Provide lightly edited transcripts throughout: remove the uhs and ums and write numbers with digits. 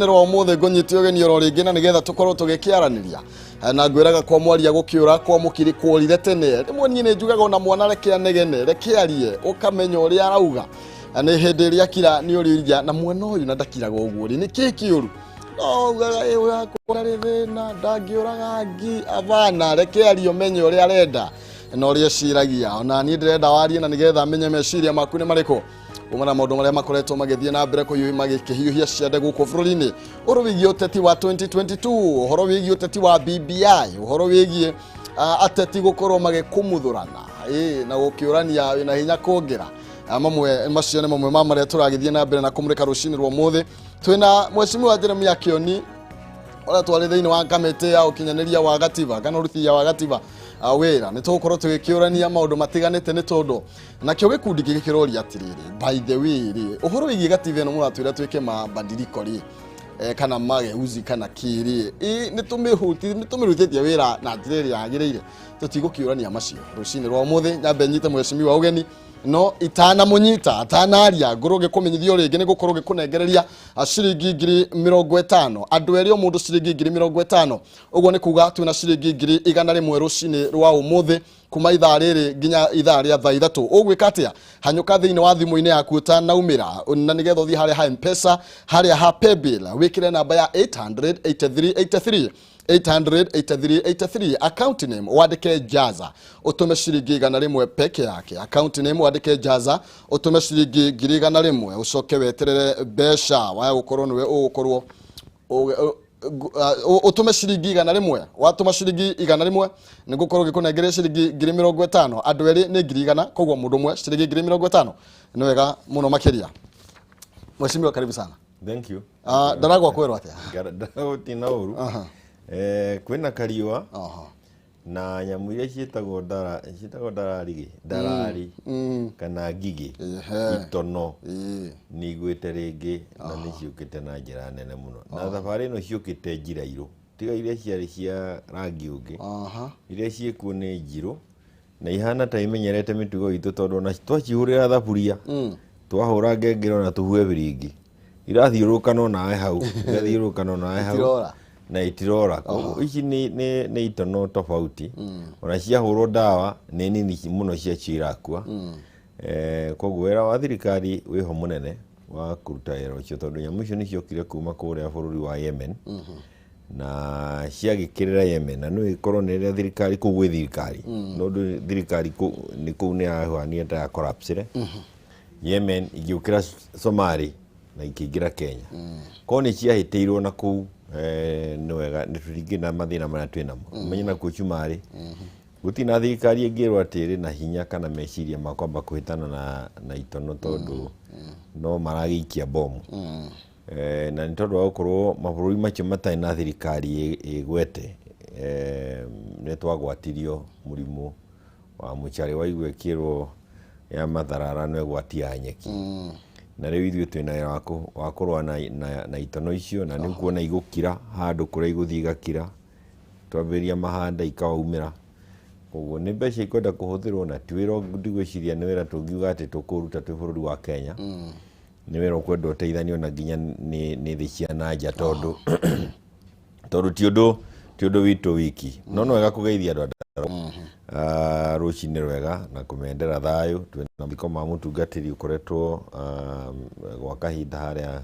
Rwa ũmũthĩ ngũnyite ũgeni oro rĩngĩ na nĩgetha tũkorwo tũgĩkĩaranĩria na ngwĩraga kwa mwaria gũkĩũra kwa mũkiri kworire tene. Rĩmwe niĩ nĩ njugaga ona mwana reke anegene, reke arie, ũkamenya ũrĩa arauga. Nĩ hĩndĩ ĩrĩa akira nĩ ũrĩũria na mwana ũyũ na ndakiraga ũguo rĩ, nĩ kĩĩ kĩũru? No ugaga ĩ ũrakora rĩ thĩna ndangĩũraga ngi abana, reke arie ũmenye ũrĩa arenda na ũrĩa eciragia. Ona niĩ ndĩrenda warie na nĩgetha menye meciria maku nĩ marĩkũ kumana na maũndũ marĩa makoretwo magĩthiĩ na mbere magĩkĩhiũhia ciande gũkũ bũrũri-inĩ, ũhoro wĩgiĩ ũteti wa 2022, ũhoro wĩgiĩ ũteti wa BBI, ũhoro wĩgiĩ ateti gũkorwo magĩkumuthũrana na gũkĩũrania wĩna hinya kũngĩra. Mamwe macio nĩ mamwe ma marĩa tũragĩthiĩ na mbere na kũmũrĩka rũcinĩ rwa ũmũthĩ. Twĩna Mheshimiwa Jeremiah Kĩoni ũrĩa twarĩ thĩinĩ wa kamĩtĩ ya ũkinyanĩria wa gatiba kana ũrutithia wa gatiba wĩra. Nĩ tũgũkorwo tũgĩkĩũrania maũndũ matiganĩte nĩ tondũ nakĩo gĩkundi gĩkĩ kĩroria atĩrĩrĩ, by the way rĩ, ũhoro wĩgiĩ gatiba ĩno mũratwĩra twĩke mabadiliko rĩ, kana mageuzi kana kĩ rĩ, nĩ tũmĩrutĩtie wĩra na njĩra ĩrĩa yagĩrĩire? Tũtigũkĩũrania macio rũcinĩ rwa ũmũthĩ. Nyambe nyite mheshimiwa ũgeni, no itanamũnyita atanaria ngorwo ngĩkũmenyithia rĩngĩ nĩ gũkorwo ngĩkũnengereria ciringi 50,000, andũ erĩ o mũndũ ciringi 50,000. Ũguo nĩ kuga twĩna ciringi 100,000 rũcinĩ rwa ũmũthĩ kuma ithaa rĩrĩ nginya ithaa rĩa thaa 3. Ũgwĩka atĩa? Hanyũka thĩinĩ wa thimũ-inĩ yaku ũtanaumĩra na nĩgetha ũthiĩ harĩa ha M-Pesa, harĩa ha Paybill, wĩkĩre namba ya 88383 88383, account name wandĩke Jaza, ũtũme ciringi 100 peke yake. Account name wandĩke Jaza, ũtũme ciringi 100,000, ũcoke weterere mbeca waya gũkorwo nĩwe ũgũkorwo ũtũme ciringi 100. Watũma ciringi 100 nĩ ngũkorwo ngĩkũnengeria ciringi 50,000. Andũ erĩ nĩ 100,000, koguo mũndũ ũmwe ciringi 50,000. Nĩ wega mũno makĩria. Mheshimiwa, karibu sana. Thank you. Ndaragwa kwĩrwo atĩa? Gũtina ũru. Kwĩna kariũa na nyamũ iria ciĩtagwo ndara, ciĩtagwo ndarari, ndarari kana ngigĩ, itono nĩ igwĩte rĩngĩ na nĩ ciũkĩte na njĩra nene mũno, na thabarĩ ĩno ciũkĩte njirairũ, tiga iria ciarĩ cia rangi ũngĩ. Iria ciĩkuo nĩ njirũ na ihana ta imenyerete mĩtugo itũ, tondũ ona twacihũrĩra thaburia, twahũra ngengere, ona tũhuhe biringi, irathiũrũrũka no nawe hau, igathiũrũrũka no nawe hau. Itirora. Na itirora. Koguo ici nĩ itono tofauti. Ona ciahũrwo ndawa nĩ nini mũno ciacio irakua. Koguo wĩra wa thirikari wĩho mũnene wa kũruta wĩra ũcio, tondũ nyamũ icio nĩ ciokire kuma kũrĩa bũrũri wa Yemen na ciagĩkĩrĩra Yemen, na no ĩkorwo nĩ rĩrĩa thirikari kũu gwĩ thirikari no ũndũ thirikari nĩ kũu nĩ yahuanire ta ya collapse Yemen, igĩũkĩra Somali na ikĩingĩra Kenya. Korwo nĩ ciahĩtĩirwo na kũu, nĩ wega nĩ tũtingĩ na mathĩna marĩa twĩ namo. Ũmenye nakuo Cumarĩ gũtirĩ na thirikari ĩngĩrwo atĩ ĩrĩ na hinya kana meciria ma kwamba kũhĩtana na itono, tondũ no maragĩikia bomu. Na nĩ tondũ wa gũkorwo mabũrũri macio matarĩ na thirikari ĩgwete, nĩ twagwatirio mũrimũ wa mũcarĩ waigua ĩkĩrwo ya matharara no ĩgwati ya nyeki. Na rĩu ithuĩ twĩna wĩra wa kũrũa na itono icio, na nĩ ũkuona igũkira handũ kũrĩa igũthiĩ igakira, twambĩrĩria mahanda ikaumĩra. Koguo nĩ mbeca ikwenda kũhũthĩrwo, na ti wĩra ndigwĩciria nĩ wĩra tũngiuga atĩ tũkũruta twĩ bũrũri wa Kenya. Nĩ wĩra ũkwenda ũteithanio na nginya nĩ thĩ cia na nja, tondũ ti ũndũ witũ wiki. No no wega kũgeithia andũ a rũcinĩ rwega na kũmendera thayũ. Twĩna mathiko ma mũtungatĩri ũkoretwo gwa kahinda harĩa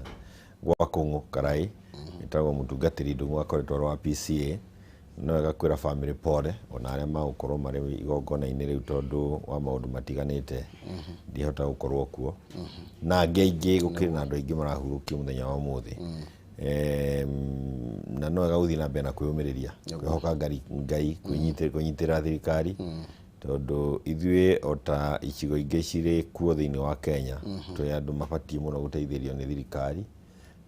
gwa Kũng'ũ Karai, ĩtagwo mũtungatĩri Ndung'u, akoretwo arĩ wa PCA. No wega kwĩra family pole, ona arĩa magũkorwo marĩ igongona-inĩ rĩu, tondũ wa maũndũ matiganĩte ndihota gũkorwo kuo, na angĩ aingĩ gũkĩrĩ na andũ aingĩ marahurũkio mũthenya wa ũmũthĩ. Na no wega gũthiĩ na mbere na kwĩyũmĩrĩria, kwĩhoka Ngai, kwĩnyitĩrĩra thirikari, tondũ ithuĩ o ta icigo ingĩ cirĩ kuo thĩinĩ wa Kenya twĩ andũ mabatiĩ mũno gũteithĩrĩrio nĩ thirikari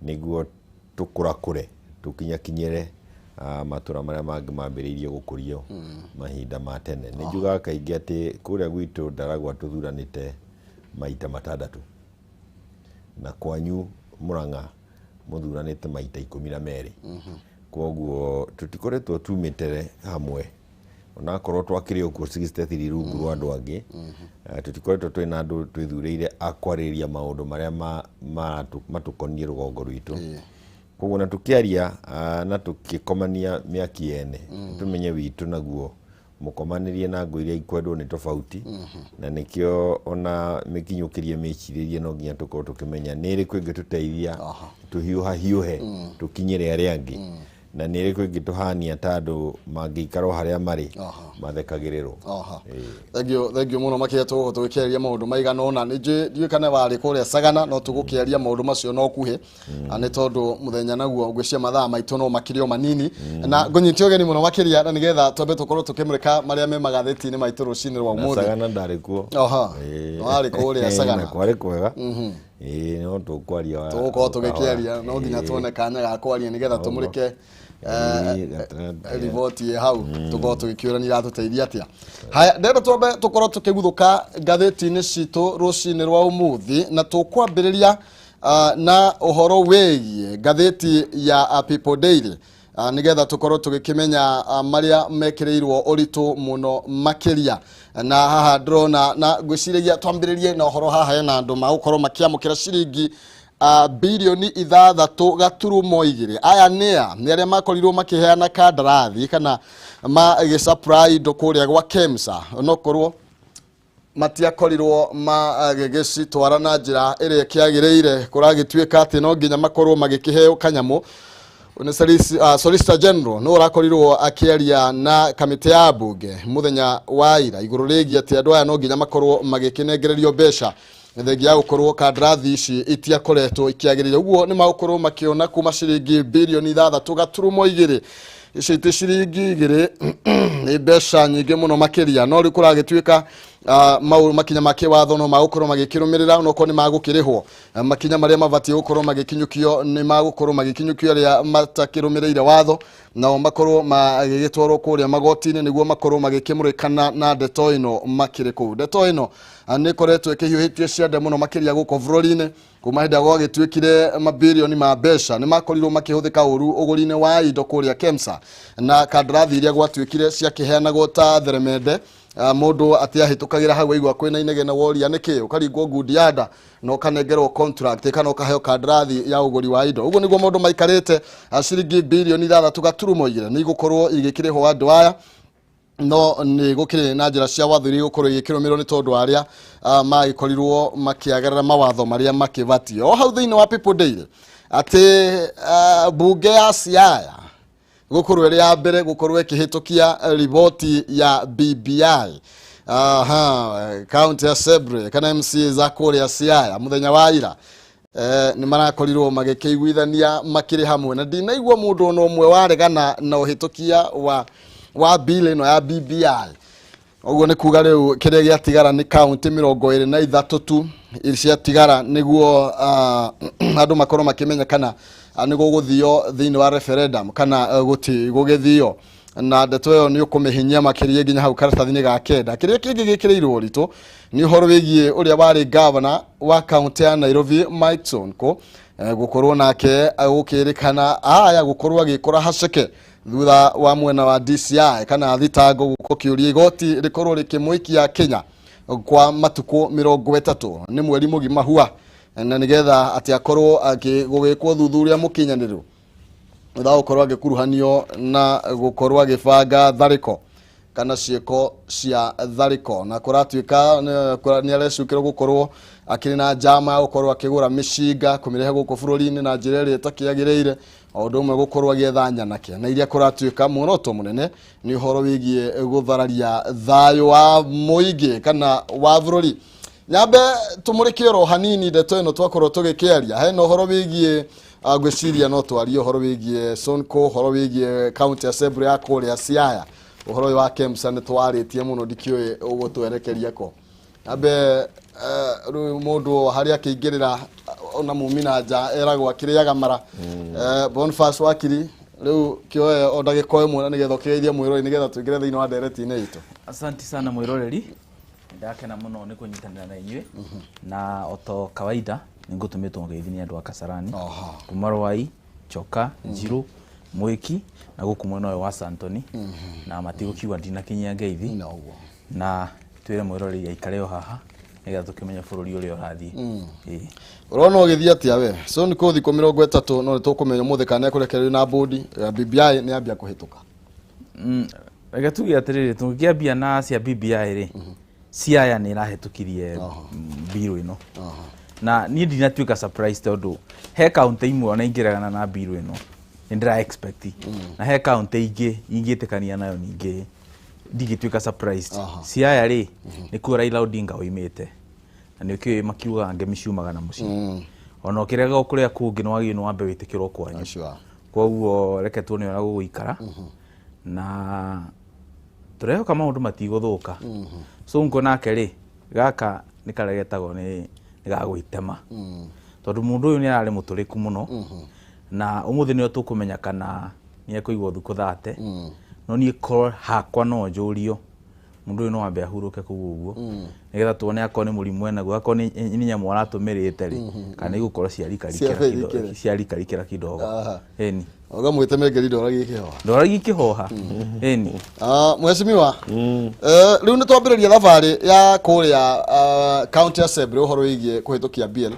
nĩguo tũkũrakũre tũkinyakinyĩre matũra marĩa mangĩ mambĩrĩirie gũkũrio mahinda ma tene. Nĩ njugaga kaingĩ atĩ kũrĩa gwitũ Ndaragwa tũthuranĩte maita 6, na kwanyu Mũrang'a mũthuranĩte maita 12. Koguo tũtikoretwo tumĩte hamwe, onakorwo twakĩrĩ o kuo 63 rungu rwa andũ angĩ, tũtikoretwo twĩna andũ twĩthurĩire a kwarĩrĩria maũndũ marĩa matũkoniĩ rũgongo rwitũ. Koguo na tukiaria na tukikomania mĩaki yene, tumenye witũ naguo mũkomanirie na ngũ iria ikwendwo nĩ tofauti, na nĩkĩo ona mĩkinyũkĩrie mĩcirĩrie no nginya tũkorwo tũkĩmenya nĩ ĩrĩkũ ĩngĩtũteithia tũhiũha hiũhe tũkinyĩre arĩa angĩ, na nĩ ĩrĩkũ ĩngĩtũhania ta andũ mangĩikara o harĩa marĩ mathekagĩrĩrwo. Thank you, thank you mũno makĩria. Tũgũkorwo tũgĩkĩaria maũndũ maigana ũna. Nĩ njũĩ ndiũĩ kana warĩ kũrĩa Sagana, no tũgũkĩaria maũndũ macio no kuhĩ, nĩ tondũ mũthenya naguo ngwĩciria mathaa maitũ no makĩrĩ o manini, na ngũnyite ũgeni mũno makĩria na nĩgetha twambe tũkorwo tũkĩmũrĩka marĩa me magathĩti-inĩ maitũ rũcinĩ rwa Na ũmũthĩ. Sagana ndarĩ kuo. Warĩ kũrĩa Sagana? Na kwarĩ kwega. Ĩĩ, no tũkwaria Tũgũkorwo tũgĩkĩaria, no nginya tuone kanya ga kwaria nĩgetha tũmũrĩke riboti ĩ hau, tũkorwo tũgĩkĩũrania iratũteithia atĩa. Haya, ndĩrenda twambe tũkorwo tũkĩguthũka ngathĩti-inĩ citũ rũcinĩ rwa ũmũthĩ, na tũkwambĩrĩria na ũhoro wĩgiĩ ngathĩti ya People Daily, nĩgetha tũkorwo tũgĩkĩmenya marĩa mekĩrĩirwo ũritũ mũno makĩria. Na haha ndĩrona na ngwĩciragia twambĩrĩrie na ũhoro haha hena andũ magũkorwo makĩamũkĩra ciringi bilioni 6.2. Aya nĩa? Nĩ arĩa makorirwo makĩheana kandarathi kana magĩsupply indo kũrĩa gwa KEMSA, onokorwo matiakorirwo magĩgĩcitwara na njĩra ĩrĩa ĩkĩagĩrĩire. Kũragĩtuĩka atĩ no nginya makorwo magĩkĩheo kanyamũ. Nĩ Solicitor General nĩ ũrakorirwo akĩaria na kamĩtĩ ya mbunge mũthenya wa ira igũrũ rĩgiĩ atĩ andũ aya no nginya makorwo magĩkĩnengererio mbeca thengia ya gũkorwo kandarathi ici itiakoretwo ikĩagĩrĩire. Ũguo nĩ magũkorwo makĩona kuma ciringi bilioni 6.2. Ici ti ciringi 2, nĩ mbeca nyingĩ mũno makĩria. No rĩu kũragĩtuĩka mau makinya ma kĩwatho no magũkorwo magĩkĩrũmĩrĩra, onokorwo nĩ magũkĩrĩhwo. Makinya marĩa mabatiĩ gũkorwo magĩkinyũkio nĩ magũkorwo magĩkinyũkio, arĩa matakĩrũmĩrĩire watho nao makorwo magĩgĩtwarwo kũrĩa magoti-inĩ nĩguo makorwo magĩkĩmũrĩkana na ndeto ĩno makĩrĩ kũu. Ndeto ĩno nĩ ĩkoretwo ĩkĩhiũhĩtio ciande mũno makĩria gũkũ bũrũri-inĩ kuma hĩndĩ ĩrĩa gwagĩtuĩkire mabilioni ma mbeca nĩ makorirwo makĩhũthĩka ũru ũgũri-inĩ wa indo kũrĩa KEMSA, na kandarathi iria gwatuĩkire ciakĩheanagwo ta theremende. Mũndũ atiahĩtũkagĩra hau aigua kwĩna inegene, woria nĩkĩ, ũkaringwo ngundi ya nda na ũkanengerwo contract kana ũkaheo kandarathi ya ũgũri wa indo. Ũguo nĩguo maũndũ maikarĩte. Ciringi bilioni 6.2 nĩ igũkorwo igĩkĩrĩhwo andũ aya, no nĩ gũkĩrĩ na njĩra cia watho iria igũkorwo igĩkĩrũmĩrĩrwo nĩ tondũ arĩa magĩkorirwo makĩagarara mawatho marĩa makĩbatiĩ. O hau thĩinĩ wa People Daily, atĩ mbunge ya Siaya gũkorwo ĩrĩ ya mbere gũkorwo ĩkĩhĩtũkia riboti ya BBI. Aha, county assembly kana MCA za kũrĩa Siaya mũthenya wa ira nĩ marakorirwo magĩkĩiguithania makĩrĩ hamwe, na ndinaigua mũndũ ona ũmwe waregana na ũhĩtũkia wa bill ĩno ya BBI. Ũguo nĩ kuga rĩu kĩrĩa gĩatigara nĩ kaunti 23 tu ciatigara nĩguo andũ makorwo makĩmenya kana nĩ gũgũthio thĩinĩ wa referendum kana gũti gũgĩthio. Na ndeto ĩyo nĩ ũkũmĩhinyia makĩria nginya hau karatathi-inĩ ga 9. Kĩrĩa kĩngĩ gĩkĩrĩirwo ũritũ nĩ ũhoro wĩgiĩ ũrĩa warĩ gavana wa kaunti ya Nairobi Mike Sonko, gũkorwo nake gũkĩrĩkana aya gũkorwo agĩkora haceke thutha wa mwena wa DCI kana thitango gũkĩũria igoti rĩkorwo rĩkĩmũikia Kenya kwa matukũ 30, nĩ mweri mũgima hua, na nĩgetha atĩ akorwo gũgĩkwo thuthuria mũkinyanĩru thutha wa gũkorwo agĩkuruhanio na gũkorwo agĩbanga tharĩko kana ciĩko cia tharĩko. Na kũratuĩka nĩ arecukĩrwo gũkorwo akĩrĩ na njama ya gũkorwo akĩgũra mĩcinga kũmĩrehe gũkũ bũrũri-inĩ na njĩra ĩrĩa ĩtakĩagĩrĩire, o ũndũ ũmwe gũkorwo agĩetha nyanake na iria kũratuĩka muoroto mũnene nĩ ũhoro wĩgiĩ gũthararia thayũ wa mũingĩ kana wa bũrũri. Nyambe tũmũrĩke oro hanini ndeto ĩno twakorwo tũgĩkĩaria. Hena ũhoro wĩgiĩ ngwĩciria no twarie ũhoro wĩgiĩ Sonko, ũhoro wĩgiĩ county assembly ya kũrĩa Siaya, ũhoro ũyũ wa KEMSA nĩ twarĩtie mũno, ndikĩũĩ ũgũtwerekeria ko. Nyambe rĩu mũndũ harĩa akĩingĩrĩra ona mumi na nja eragwo akĩrĩaga mara. Boniface Wakiri, rĩu kĩoe o ndagĩka 1 na nĩgetha ũkĩgeithie mwĩrori nĩgetha tũingĩre thĩinĩ wa ndereti-inĩ itũ. Asanti sana mwĩroreri, ndakena mũno nĩ kũnyitanĩra na inyuĩ, na oto kawaida nĩ ngũtũmĩtwo ngeithi nĩ andũ a Kasarani kuma Rwai, Choka, Njiru, Mwĩki na gũkũ mwena ũyũ wa Santoni, na matigũkiuga ndinakinyia ngeithi. Noguo. Na twĩre mwĩroreri aikare o haha Nĩgetha tũkĩmenye bũrũri ũrĩa ũrathiĩ. Ĩĩ. Ũrona ũgĩthiĩ atĩa we? So nĩ kũ thikũ 30, no nĩ tũkũmenya ũmũthĩ kana nĩekũrekererio na bũndi ya BBI nĩ yambia kũhĩtũka. Reke tuge atĩrĩrĩ, tũngĩambia na cia BBI rĩ, Siaya nĩ ĩrahĩtũkirie mbirũ ĩno, na niĩ ndinatuĩka surprise, tondũ he kaunti imwe ona ingĩregana na mbirũ ĩno nĩ ndĩra expect, na he kaunti ingĩ ingĩtĩkania nayo ningĩ ndingĩtuĩka surprised. Siaya rĩ, nĩkuo Raila Odinga oimĩte, na nĩ ũkĩũĩ makiugaga ngemi ciumaga na mũciĩ. Ona ũkĩrega kũrĩa kũngĩ nĩ wagĩrĩirwo nĩ wambe wĩtĩkĩrwo kwanyu. Koguo reke tuone ũrĩa gũgũikara, na tũrehoka maũndũ matigũthũka. Sonko nake rĩ, gaka nĩ karĩa getagwo nĩ gagwĩtema, tondũ mũndũ ũyũ nĩ ararĩ mũtũrĩku mũno, na ũmũthĩ nĩo tũkũmenya kana nĩ ekũigwo thukũ thate. No niĩ korwo hakwa no njũrio, mũndũ ũyũ no ambe ahurũke kũu ũguo, nĩgetha tuone akorwo nĩ mũrimũ enaguo, akorwo nĩ nyamũ aratũmĩrĩte rĩ, kana igũkorwo ciarikarikĩra. Ciabarikĩra. Ciarikarikĩra kidogo. Ĩni. Ũgamwĩte ndoragia kĩhoha. Ndoragia kĩhoha, ĩni. Ah, mheshimiwa, rĩu nĩ twambĩrĩria thabarĩ ya kũrĩa county assembly, ũhoro wĩgiĩ kũhĩtũkia bill.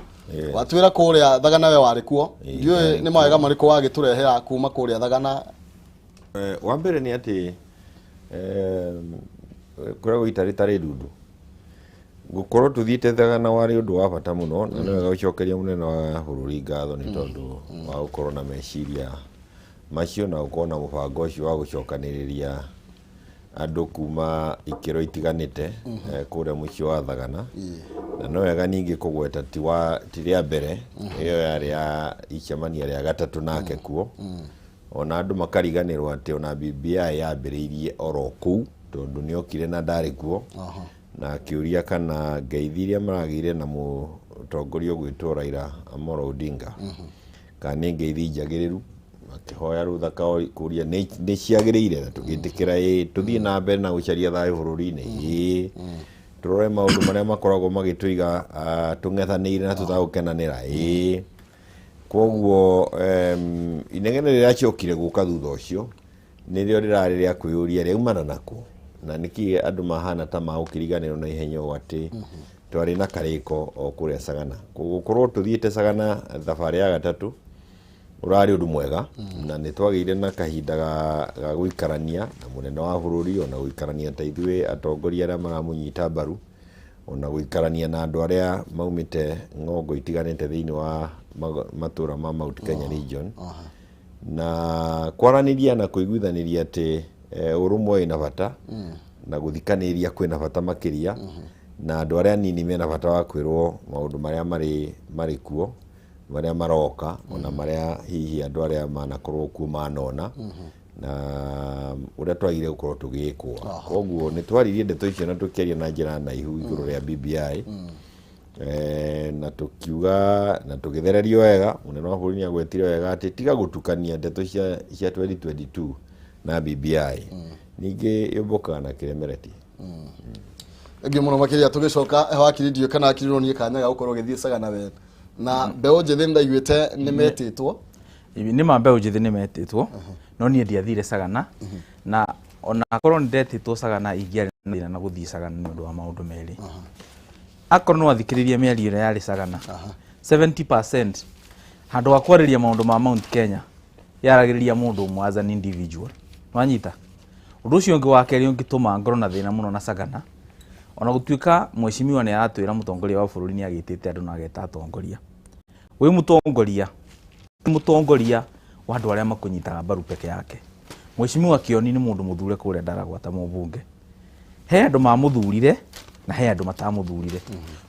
Watwĩra kũrĩa Thagana we warĩ kuo. Ndiũĩ nĩ mawega marĩkũ wagĩtũrehera kuma kũrĩa Thagana. Wa mbere nĩ atĩ kũrĩa gũitarĩ tarĩ ndundu gũkorwo tũthiĩte Thagana warĩ ũndũ wa bata mũno, na nĩ wega gũcokeria mũnene wa bũrũri ngatho nĩ tondũ wa gũkorwo na meciria macio na gũkorwo na mũbango ũcio wa gũcokanĩrĩria andũ kuma ikĩro itiganĩte kũrĩa mũciĩ wa Thagana. Na no wega ningĩ kũgweta ti wa ti rĩa mbere, ĩyo yarĩ ya icemania rĩa gatatũ nake kuo. Ona andũ makariganĩrwo atĩ ona BBI yambĩrĩirie oro kũu, tondũ nĩ okire na ndarĩ kuo, na akĩũria kana ngeithi iria maragĩire na mũtongoria ũgwĩtwo Raila Amolo Odinga kana nĩ ngeithi njagĩrĩru, akĩhoya rũtha kũria nĩ ciagĩrĩire, na tũgĩtĩkĩra ĩĩ, tũthiĩ na mbere na gũcaria thayũ bũrũri-inĩ, ĩĩ, tũrore maũndũ marĩa makoragwo magĩtũiga tũng'ethanĩire na tũtagũkenanĩra, ĩĩ. Koguo inegene rĩracokire gũka thutha ũcio nĩrĩo rĩrarĩ rĩa kwĩyũria rĩaumana nakũ, na nĩkĩ andũ mahana ta magũkĩriganĩrwo na ihenya ũũ atĩ twarĩ na karĩko o kũrĩa Sagana. Gũkorwo tũthiĩte Sagana thabarĩ ya gatatũ ũrarĩ ũndũ mwega, na nĩ twagĩire na kahinda ga gũikarania na mũnene wa bũrũri, ona gũikarania ta ithuĩ atongoria arĩa maramũnyita mbaru, ona gũikarania na andũ arĩa maumĩte ng'ongo itiganĩte thĩinĩ wa matũra ma Mount Kenya region, na kwaranĩria na kũiguithanĩria atĩ ũrũmwe wĩna bata na gũthikanĩria kwĩna bata makĩria, na andũ arĩa anini mena bata wa kwĩrwo maũndũ marĩa marĩ kuo, marĩa maroka, ona marĩa hihi andũ arĩa manakorwo kuo manona na ũrĩa twagire gũkorwo tũgĩkwo. Koguo nĩ twaririe ndeto icio na tũkĩaria na njĩra naihu igũrũ rĩa BBI, na tũkiuga na tũgĩthererio wega. Mũnene wa bũrũri nĩ agwetire wega atĩ tiga gũtukania ndeto cia 2022 na BBI, ningĩ yũmbũkaga na kĩremereti. Thengiũ mũno makĩria. Tũgĩcoka wakiri, ndiũĩ kana wakiri ũronie kanya ga gũkorwo ũgĩthiĩ Sagana we na mbeũ njĩthĩ, nĩndaiguĩte nĩ metĩtwo. Nĩ ma, mbeũ njĩthĩ nĩ metĩtwo, no niĩ ndiathire Sagana, na ona korwo nĩ ndetĩtwo Sagana ingĩarĩ na thĩna na gũthiĩ Sagana nĩ ũndũ wa maũndũ merĩ. Akorwo nĩ wathikĩrĩria mĩario ĩrĩa yarĩ Sagana, 70% handũ ha kwarĩria maũndũ ma Mount Kenya yaragĩrĩria mũndũ ũmwe as an individual. Wanyita ũndũ ũcio ũngĩ wa kerĩ ũngĩtũma ngorwo na thĩna mũno na Sagana, ona gũtuĩka mheshimiwa nĩ aratwĩra mũtongoria wa bũrũri nĩ agĩtĩte andũ na ageta atongoria, wĩ mũtongoria ti mũtongoria wa andũ arĩa makũnyitaga mbaru peke yake. Mheshimiwa Kioni nĩ mũndũ mũthure kũrĩa Ndaragwa ta mũmbunge, he andũ mamũthurire na he andũ matamũthurire,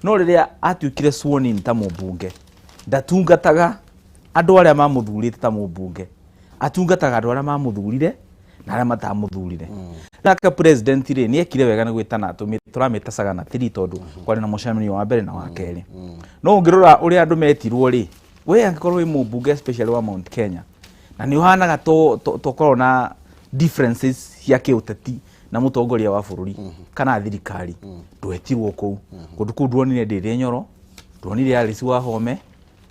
no rĩrĩa atuĩkire sworn in ta mũmbunge, ndatungataga andũ arĩa mamũthurĩte ta mũmbunge, atungataga andũ arĩa mamũthurire na arĩa matamũthurire. Nake president rĩ, nĩ ekire wega nĩ gwĩtana tũramĩta Sagana 3, tondũ kwarĩ na mũcemanio wa mbere na wa kerĩ. No ũngĩrora ũrĩa andũ metirwo rĩ, we angĩkorwo wĩ mũmbunge especially wa Mount Kenya na nĩ ũhanaga tokorwo na differences cia kĩũteti na mũtongoria wa bũrũri kana thirikari, ndwetirwo kũu kũndũ kũu. Nduonire Ndĩrĩ Nyoro, nduonire Alice Wahome,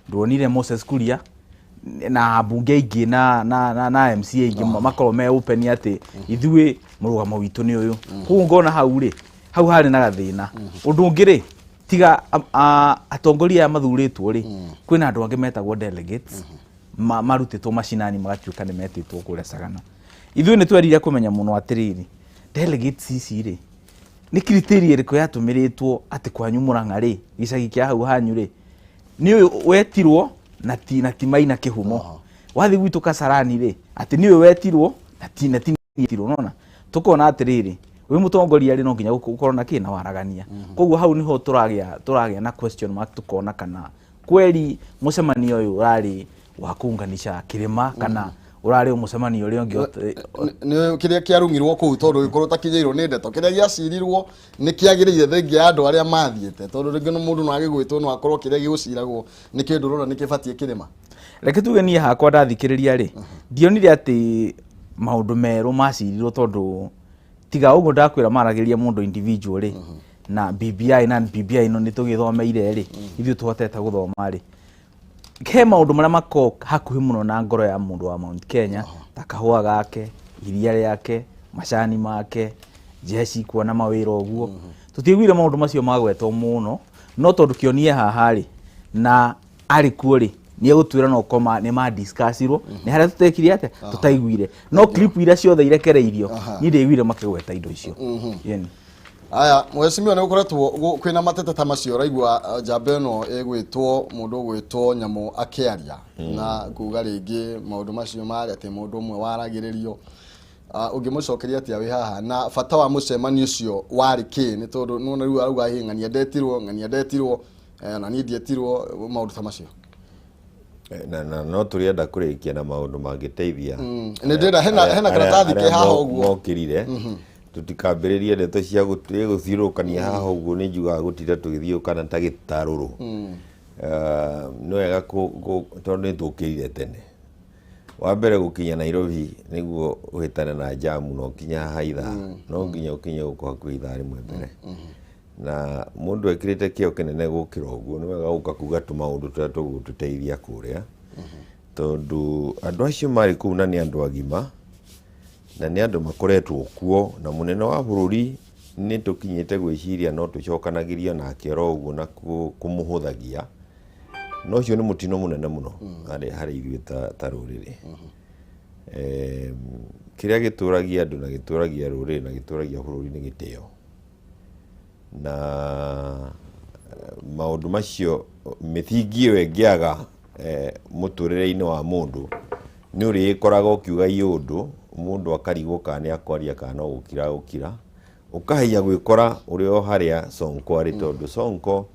nduonire Moses Kuria na mbunge ingĩ na MCA ingĩ makorwo me open atĩ ithuĩ mũrũgamo witũ nĩ ũyũ. Koguo ngona hau rĩ, hau harĩ na gathĩna. Ũndũ ũngĩ rĩ, Tiga atongoria aya mathurĩtwo rĩ, kwĩna andũ angĩ metagwo delegates marutĩtwo macinani magatuĩka nĩ metĩtwo kũrĩa Sagana. Ithuĩ nĩ twerire kũmenya mũno atĩrĩrĩ, delegates ici rĩ, nĩ criteria ĩrĩkũ yatũmĩrĩtwo atĩ kwanyu Murang'a rĩ, gĩcagi kĩa hau hanyu rĩ, nĩ ũyũ wetirwo na ti Maina Kĩhumo. Wathiĩ gwitũ Kasarani rĩ, atĩ nĩ ũyũ wetirwo na ti wetirwo, nona tũkona atĩrĩrĩ, wĩ mũtongoria rĩ, no nginya gũkorwo na kĩ na waragania. Koguo hau niho tũragĩa na question mark, tukona kana kweli mũcemanio ũyũ ũrarĩ wa kuunganisha kĩrĩma kana ũrarĩ mũcemanio ũrĩa ũngĩ. Nĩ kĩrĩa kĩarung'irwo kũu, tondũ gĩkorwo ũtakinyĩirwo nĩ ndeto, kĩrĩa gĩacirirwo nĩ kĩagĩrĩire thengia ya andũ arĩa mathiĩte, tondũ rĩngĩ mũndũ no agĩgwĩtwo no akorwo kĩrĩa gĩgũciragwo nĩ kĩndũ ũrona nĩ kĩbatiĩ kĩrĩma. Reke tuge niĩ hakwa ndathikĩrĩria rĩ, ndionire atĩ maũndũ merũ macirirwo, tondũ tiga ũguo ndakwĩra maragĩria mũndũ individual rĩ, na BBI na BBI ĩno nĩ tũgĩthomeire rĩ, ithuĩ tũhotete gũthoma rĩ, he maũndũ marĩa makoragwo hakuhĩ mũno na ngoro ya mũndũ wa Mount Kenya, ta kahũa gake, iria rĩake, macani make, jeshi kuona mawĩra ũguo. Tũtiaiguire maũndũ macio magwetwo mũno, no tondũ kĩonie haha rĩ, na arĩ kuo rĩ, nĩ egũtwĩra no koma nĩ ma discussirwo, nĩ harĩa tũtekire atĩa, tũtaiguire, no clip iria ciothe irekereirio niĩ ndiaiguire makĩgweta indo icio. Yeni. Aya, mheshimiwa, nĩ gũkoretwo kwĩna mateta ta macio, ũraigua njamba ĩno ĩgwĩtwo mũndũ ũgwĩtwo Nyamũ akĩaria na kuga rĩngĩ maũndũ macio marĩ atĩ mũndũ ũmwe waragĩrĩrio. Ũngĩmũcokeria atĩa wĩ haha, na bata wa mũcemanio ũcio warĩ kĩ? Nĩ tondũ nĩwona rĩu arauga hĩ ng'ania ndetirwo, ng'ania ndetirwo, na niĩ ndietirwo, maũndũ ta macio. Na no tũrĩenda kũrĩkia na maũndũ mangĩteithia. Nĩ ndĩrenda hena karatathi ke haha ũguo. Mokĩrire tutikambĩrĩrie ndeto cia gũthiũrũrũkania haha ũguo, nĩ njugaga gũtinda tũgĩthiũrũrũkana ta gĩtarũrũ. Nĩ wega tondũ nĩ tũkĩrire tene. Wa mbere gũkinya Nairobi nĩguo ũhĩtane na jamu na ũkinye haha ithaa, no nginya ũkinye gũkũ hakuhĩ ithaa rĩmwe mbere. Na mũndũ ekĩrĩte kĩo kĩnene gũkĩra ũguo, nĩ wega gũka kuga tũmaũndũ tũrĩa tũgũtũteithia kũrĩa, tondũ andũ acio marĩ kũu na nĩ andũ agima na nĩ andũ makoretwo kuo, na mũnene wa bũrũri nĩ tũkinyĩte gwĩciria no tũcokanagĩrio nake oro ũguo na kũmũhũthagia, no ũcio nĩ mũtino mũnene mũno harĩ ithuĩ ta rũrĩrĩ. Kĩrĩa gĩtũragia andũ na gĩtũragia rũrĩrĩ na gĩtũragia bũrũri nĩ gĩtĩo, na maũndũ macio mĩthingi ĩyo ĩngĩaga mũtũrĩre-inĩ wa mũndũ, nĩ ũrĩkoraga ũkiuga iũndũ mũndũ akarigwo kana nĩ akwaria kana no gũkira gũkira, ũkahaiya gwĩkora ũrĩ o harĩa Sonko arĩ, tondũ Sonko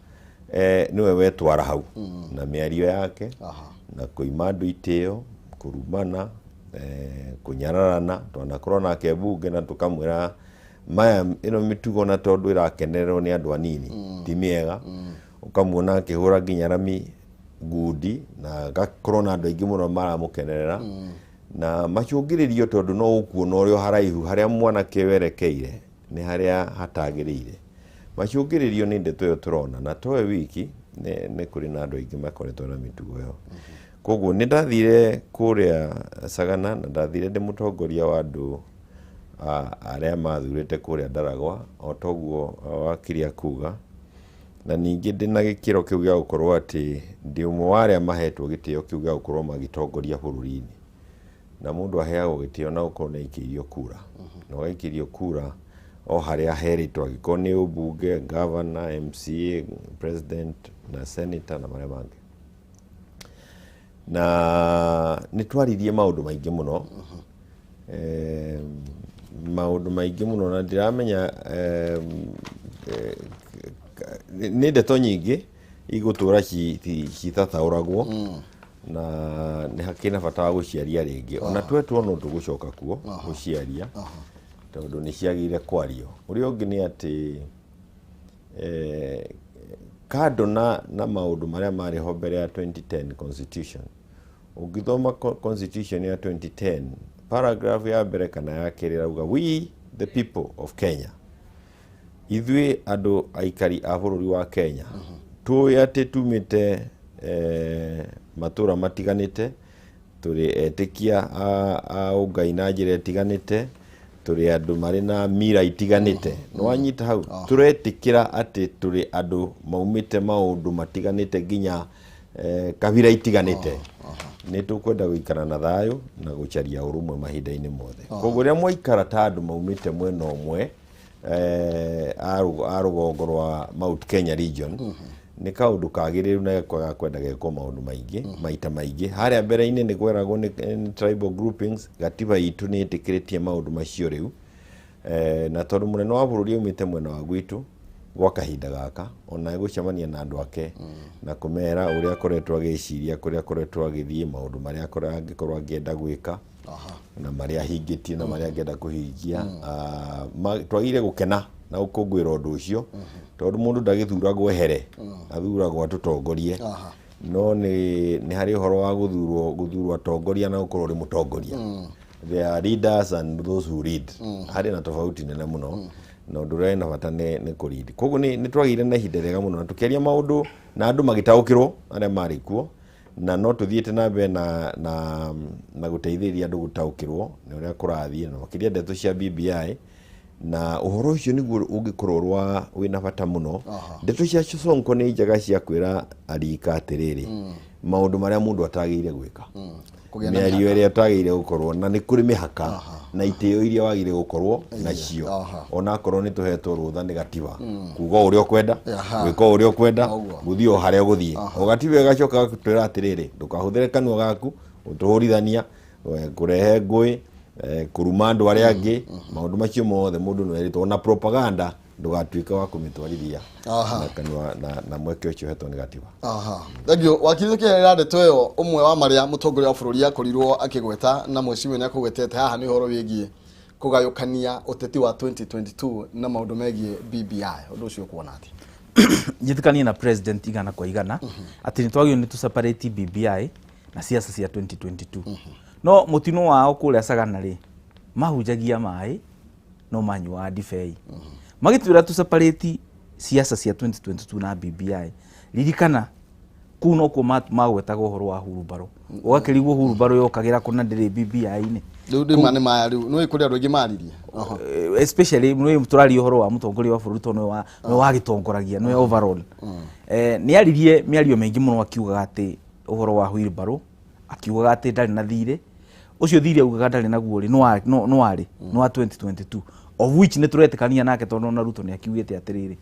nĩwe wetwara hau na mĩario yake na kũima andũ itĩo, kũrumana, kũnyararana. Twanakorwo nake mbunge na tũkamwĩra maya ĩno mĩtugo, na tondũ ĩrakenererwo nĩ andũ anini ti mĩega. Ũkamuona akĩhũra nginya rami ngundi na agakorwo na andũ aingĩ mũno maramũkenerera na macũngĩrĩrio, tondũ no ũkuona ũrĩ o haraihu harĩa mwanake werekeire nĩ harĩa hatagĩrĩire. Macũngĩrĩrio nĩ ndeto ĩyo tũrona, na towe wiki, nĩ kũrĩ na andũ aingĩ makoretwo na mĩtugo ĩyo. Koguo nĩ ndathire kũrĩa Sagana na ndathire ndĩ mũtongoria wa andũ arĩa mathurĩte kũrĩa Ndaragwa, o toguo wakiri akuga, na ningĩ ndĩna gĩkĩro kĩu gĩa gũkorwo atĩ ndĩ ũmwe wa arĩa mahetwo gĩtĩo kĩu gĩa gũkorwo magĩtongoria bũrũri-inĩ. Na mũndũ aheagwo gĩtĩo na gũkorwo nĩ aikĩirio kura, na ũgaikĩrio kura o harĩa herĩtwo, angĩkorwo nĩ ũmbunge, governor, MCA, president na senator na marĩa mangĩ. Na nĩ twaririe maũndũ maingĩ mũno, maũndũ maingĩ mũno, na ndiramenya nĩ ndeto nyingĩ igũtũra citathaũragwo, na nĩ hakĩrĩ na bata wa gũciaria rĩngĩ. Ona twetwo no tũgũcoka kuo gũciaria, tondũ nĩ ciagĩrĩire kwario. Ũrĩa ũngĩ nĩ atĩ kando na maũndũ marĩa marĩ ho mbere ya 2010 constitution, ũngĩthoma constitution ya 2010 paragraph ya mbere kana ya kerĩ ĩrauga, "We the people of Kenya," ithuĩ andũ aikari a bũrũri wa Kenya, tũĩ atĩ tumĩte matũra matiganĩte, tũrĩ etĩkia a ũngai na njĩra ĩtiganĩte, Tũrĩ andũ marĩ na mira itiganĩte. Nĩ wanyita hau? Tũretĩkĩra atĩ tũrĩ andũ maumĩte maũndũ matiganĩte, nginya kabira itiganĩte. Nĩ tũkwenda gũikara na thayũ na gũcaria ũrũmwe mahinda-inĩ mothe. Koguo rĩrĩa mwaikara ta andũ maumĩte mwena ũmwe, a rũgongo rwa Mount Kenya region, nĩ kaũndũ kagĩrĩru na ga kwenda gekwo maũndũ maingĩ maita maingĩ. Harĩa mbere-inĩ nĩ kweragwo nĩ tribal groupings. Gatiba itũ nĩ ĩtĩkĩrĩtie maũndũ macio rĩu, na tondũ mũnene wa bũrũri aumĩte mwena wa gwitũ, gwa kahinda gaka ona egũcemania na andũ ake na kũmera ũrĩa akoretwo agĩciria, kũrĩa akoretwo agĩthiĩ, maũndũ marĩa angĩkorwo angĩenda gwĩka na marĩa ahingĩtie na marĩa angĩenda kũhingia. Twagĩrĩire gũkena na gũkũngũĩra ũndũ ũcio, tondũ mũndũ ndagĩthuragwo ehere, athuragwo atũtongorie. No nĩ harĩ ũhoro wa gũthurwo atongoria na gũkorwo ũrĩ mũtongoria. There are leaders and those who lead. Harĩ na tofauti nene mũno, na ũndũ ũrĩa wĩna bata nĩ kũlead. Koguo nĩ twagĩire na ihinda rĩega mũno na tũkĩaria maũndũ na andũ magĩtaũkĩrwo arĩa marĩ kuo, na no tũthiĩte na mbere na gũteithĩrĩria andũ gũtaũkĩrwo nĩ ũrĩa kũrathiĩ, na makĩria ndeto cia BBI na ũhoro ũcio nĩguo ũngĩkorwo wĩna bata mũno. Ndeto cia Sonko nĩ njega cia kwĩra arika atĩrĩrĩ, maũndũ marĩa mũndũ atagĩrĩire gwĩka, Kũgĩa na mĩario mĩhaka. Ĩrĩa ũtagĩrĩire gũkorwo na nĩ kũrĩ mĩhaka na itĩo iria wagĩrĩire gũkorwo nacio, onakorwo nĩ tũhetwo rũtha nĩ gatiba kuga o ũrĩa ũkwenda, gwĩka o ũrĩa ũkwenda, gũthiĩ o harĩa ũgũthiĩ. O gatiba ĩgacoka gakũtwĩra atĩrĩrĩ, ndũkahũthĩre kanua gaku gũtũhũrithania, kũrehe ngũĩ, kũruma andũ arĩa angĩ. Maũndũ macio mothe mũndũ nĩ erĩtwo, ona propaganda ndũgatuĩke wa kũmĩtwarithia na kanua na mweke ũcio ũhetwo nĩ gatiba. Thank you, wakiri. Tũkĩherera ndeto ĩyo, ũmwe wa marĩa mũtongoria wa bũrũri akorirwo akĩgweta na mweciwe nĩ akũgwetete haha nĩ ũhoro wĩgiĩ kũgayũkania ũteti wa 2022 na maũndũ megiĩ BBI. Ũndũ ũcio ũkuona atĩa? Njĩtĩkanie na president 100% atĩ nĩ twagĩrĩirwo nĩ tũ separate BBI na siasa cia 2022. No mũtino wao kũrĩa Sagana rĩ, mahunjagia maĩ no manyuaga ndibei, magĩtwĩra tũ separate siasa cia 2022 na BBI. Ririkana kũu nokuo magwetaga ũhoro wa hurumbarũ, ũgakĩrigwo hurumbarũ yokagĩra kũna ndĩrĩ BBI-inĩ. Rĩu ndĩ nĩ maya, rĩu nĩ kũrĩ andũ aingĩ maririe. Especially nĩ tũraria ũhoro wa mũtongoria wa bũrũri, tondũ nĩwe wagĩtongoragia, nĩwe overall. Nĩ aririe mĩario mĩingĩ mũno akiugaga atĩ ũhoro wa wheelbarrow, akiugaga atĩ ndarĩ na thirĩ ũcio. Thirĩ augaga ndarĩ naguo rĩ, no warĩ nĩ wa 2022, of which nĩ tũretĩkania nake, tondũ ona Ruto nĩ akiugĩte atĩrĩrĩ,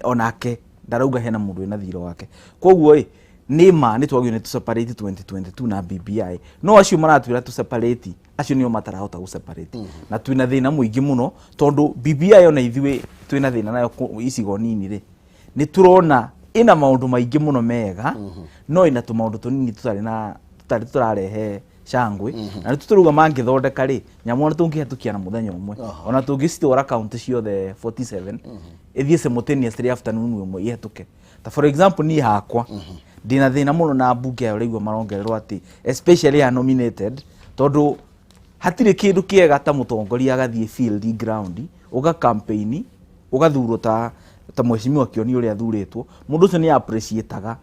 onake ndarauga hena mũndũ wĩna thirĩ wake. Koguo ĩ nĩ ma nĩ twagĩrĩirwo nĩ tũ separate 2022 na BBI, no acio maratwĩra tũ separate, acio nĩo matarahota gũ separate, na twĩna thĩna mũingĩ mũno, tondũ BBI ona ithuĩ twĩna thĩna nayo icigo nini rĩ, nĩ tũrona ĩna maũndũ maingĩ mũno mega, no ĩna tũmaũndũ tũnini tũtarĩ na tũtarĩ tũrarehe cangwe, na nĩ tũrauga mangĩthondeka rĩ, nyamũ ona tũngĩhetũkia na mũthenya ũmwe, ona tũngĩcitwara kaunti ciothe 47 ĩthiĩ simultaneously afternoon ĩmwe ihĩtũke. Ta for example, niĩ hakwa ndĩna thĩna mũno na mbunge aya ũraigua marongererwo, atĩ especially ya nominated, tondũ hatirĩ kĩndũ kĩega ta mũtongoria agathiĩ field ground, ũga campaign, ũgathurwo ta mheshimiwa Kĩoni ũrĩa athurĩtwo. Mũndũ ũcio nĩ appreciataga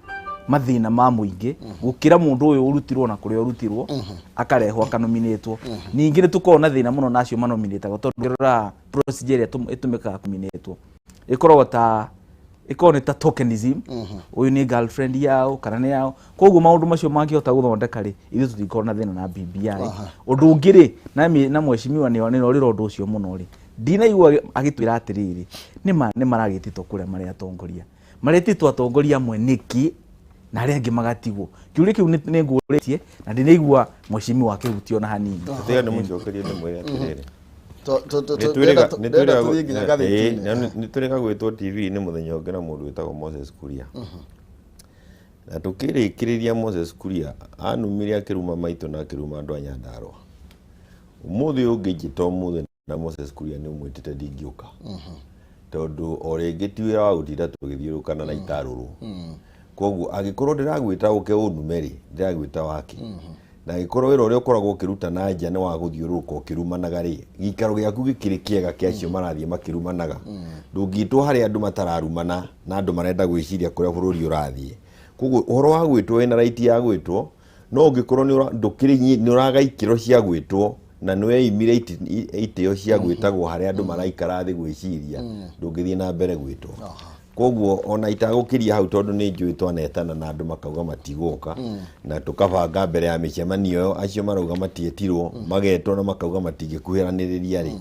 mathĩna ma mũingĩ gũkĩra mũndũ ũyũ ũrutirwo na kũrĩa ũrutirwo akarehwo akanominĩtwo. Ningĩ nĩ tũkoragwo na thĩna mũno na acio manominĩtagwo, tondũ ũngĩrora procedure ĩrĩa ĩtũmĩkaga kũnominĩtwo, ĩkoragwo ta ĩkoragwo nĩ ta tokenism, ũyũ nĩ girlfriend yao kana nĩ yao. Koguo maũndũ macio mangĩhota gũthondeka rĩ, ithuĩ tũtingĩkorwo na thĩna na BBI. Ũndũ ũngĩ rĩ, na mheshimiwa nĩ orĩra ũndũ ũcio mũno rĩ, ndinaigua agĩtwĩra atĩrĩrĩ, nĩ nĩ maragĩtĩtwo kũrĩa marĩ atongoria, maretĩtwo atongoria amwe nĩkĩ na arĩa angĩ magatigwo? Kĩũria kĩu nĩ ngũrĩtie na ndinaigua mheshimiwa akĩhutia ona hanini. Tiga nĩ mũcokerie, ndĩmwĩre atĩrĩrĩ, Ndĩrenda tũthiĩ nginya ngathĩti-inĩ. Nĩ twĩrĩga gwĩtwo TV-inĩ mũthenya ũngĩ na mũndũ wĩtagwo Moses Kuria, na tũkĩrĩkĩrĩria Moses Kuria anumire, akĩruma maitũ na akĩruma andũ a Nyandarũa. Ũmũthĩ ũngĩnjĩta ũmũthĩ na Moses Kuria nĩ ũmwĩtĩte, ndingĩũka, tondũ o rĩngĩ ti wĩra wa gũtinda tũgĩthiũrũkana na itarũrũ. Koguo angĩkorwo ndĩragwĩta ũke ũnume rĩ, ndĩragwĩta wake? Na angĩkorwo wĩra ũrĩa ũkoragwo ũkĩruta na nja nĩ wa gũthiũrũrũka ũkĩrumanaga rĩ, gĩikaro gĩaku gĩkĩrĩ kĩega kĩa acio marathiĩ makĩrumanaga? Ndũngĩtwo harĩa andũ matararumana na andũ marenda gwĩciria kũrĩa bũrũri ũrathiĩ. Koguo ũhoro wa gwĩtwo, wĩna right ya gwĩtwo, no ũngĩkorwo nĩ ũraga ikĩro cia gwĩtwo, Na nĩ weimire itĩo cia gwĩtagwo harĩa andũ maraikara thĩ gwĩciria, ndũngĩthiĩ na mbere gwĩtwo. Koguo ona itagũkĩria hau, tondũ nĩ njũĩ twanetana na andũ makauga matigũka, na tũkabanga mbere ya mĩcemanio ĩyo, acio marauga matietirwo magetwo na makauga matingĩkuhĩranĩrĩria rĩ,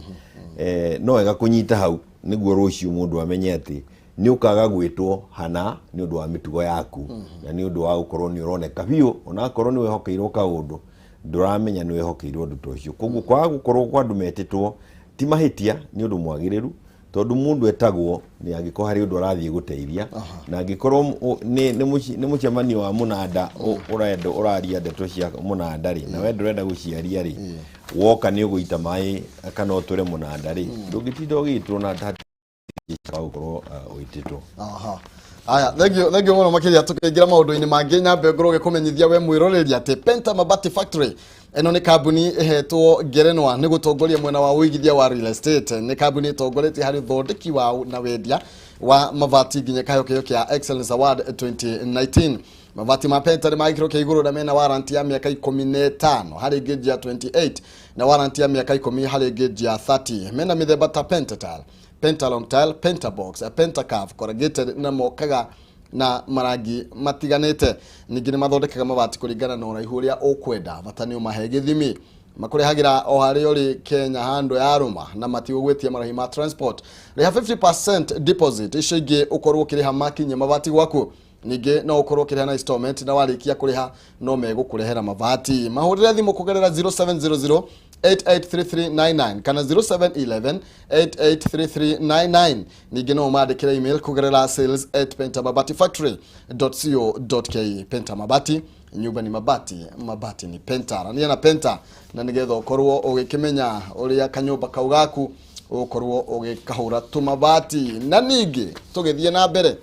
no wega kũnyita hau nĩguo rũciũ mũndũ amenye atĩ nĩ ũkaga gwĩtwo hana nĩ ũndũ wa mĩtugo yaku, na nĩ ũndũ wa gũkorwo nĩ ũroneka biũ onakorwo nĩ wehokeirwo kaũndũ, ndũramenya nĩ wehokeirwo ũndũ ta ũcio. Koguo kwaga gũkorwo kwa andũ metĩtwo ti mahĩtia, nĩ ũndũ mwagĩrĩru, tondũ mũndũ etagwo nĩ angĩkorwo harĩ ũndũ arathiĩ gũteithia, na angĩkorwo nĩ mũcemanio wa mũnanda ũrenda ũraria ndeto cia mũnanda rĩ, na we ndũrenda gũciaria rĩ, woka nĩ ũgũita maĩ kana ũtũre mũnanda rĩ, ndũngĩtinda ũgĩtwo na hatirĩ gũkorwo wĩtĩtwo. Aha. Aya, thank you, thank you mũno makĩria. Tũkĩingĩra maũndũ-inĩ mangĩ, nyambe ngorwo ngĩkũmenyithia we mwĩroreri atĩ Penta Mabati Factory ĩno nĩ kambuni ĩhetwo ngerenwa nĩ gũtongoria mwena wa ũigithia wa real estate. Nĩ kambuni ĩtongoretie harĩ ũthondeki wa na wendia wa mabati nginya kĩheo kĩo kĩa Excellence Award 2019. Mabati ma Penta nĩ ma gĩkĩro kĩa igũrũ na mena warranty ya mĩaka 15 harĩ gauge ya 28 na warranty ya mĩaka 10 harĩ gauge ya 30. Mena mĩthemba ta Pentatile, Pentalong tile, Pentabox, Pentacurve, corrugated na mokaga na marangi matiganĩte. Ningĩ nĩ mathondekaga mabati kũringana na ũraihu ũrĩa ũkwenda, bata nĩ ũmahe gĩthimi. Makũrehagĩra o harĩa ũrĩ Kenya handũ ya rũma na matigũgwĩtia marĩhi ma transport. Rĩha 50% deposit, icio ingĩ ũkorwo ũkĩrĩha makinyia mabati gwaku. Ningĩ no ũkorwo ũkĩrĩha na installment, na warĩkia kũrĩha no megũkũrehera mabati. Mahũrĩre thimũ kũgerera 0700 883399 kana 0711 883399. Ningĩ no ũmandĩkĩre email kũgerera sales@pentamabatifactory.co.ke. Penta Mabati, nyumba ni mabati, mabati ni Penta. Na na Penta na nĩgetha ũkorwo ũgĩkĩmenya ũrĩa kanyũmba kau gaku ũgũkorwo ũgĩkahũra tũmabati. Na ningĩ tũgĩthiĩ na mbere,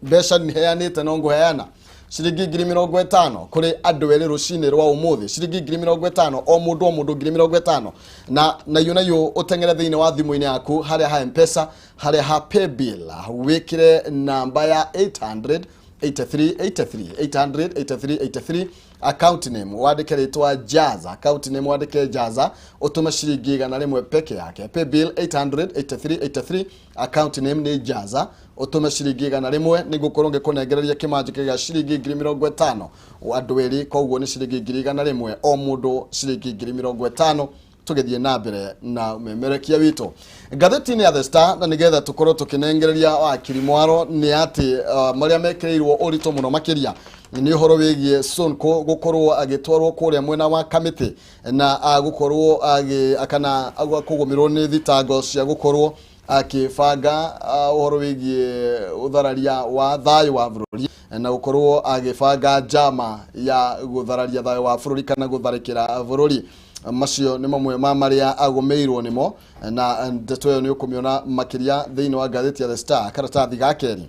mbeca nĩheanĩte, no ngũheana ciringi 50,000 kũrĩ andũ erĩ rũcinĩ rwa ũmũthĩ, ciringi 50,000 o mũndũ, o mũndũ 50,000. Na nayo nayo ũteng'ere thĩinĩ wa thimũ-inĩ yaku harĩa ha Mpesa, harĩa ha paybill, wĩkĩre namba ya 800 83 83, 800 83 83, account name wandĩke rĩtwa Jaza, account name wandĩke Jaza, ũtũme ciringi 100 peke yake. Paybill 800 83 83, account name nĩ Jaza, ũtũme ciringi 100, nĩngũkorwo ngĩkũnengereria kĩmanjĩka gĩa ciringi 50,000 andũ erĩ. Koguo nĩ ciringi 100,000 o mũndũ, ciringi 50,000. Tũgĩthiĩ na mbere na ũmemerekia witũ ngathĩti-inĩ ya The Star, na nĩgetha tũkorwo tũkĩnengereria wakiri mwaro, nĩ atĩ marĩa mekĩrĩirwo ũritũ mũno makĩria nĩ ũhoro wĩgiĩ Sonko gũkorwo agĩtwarwo kũrĩa mwena wa kamĩtĩ na gũkorwo kana kũgũmĩrwo nĩ thitango cia gũkorwo akĩbanga ũhoro wĩgiĩ ũthararia wa thayũ wa bũrũri na gũkorwo agĩbanga njama ya gũthararia thayũ wa bũrũri kana gũtharĩkĩra bũrũri. Macio nĩ mamwe ma marĩa agũmĩirwo nĩmo, na ndeto ĩyo nĩ ũkũmĩona makĩria thĩinĩ wa ngathĩti ya The Star karatathi ga kerĩ.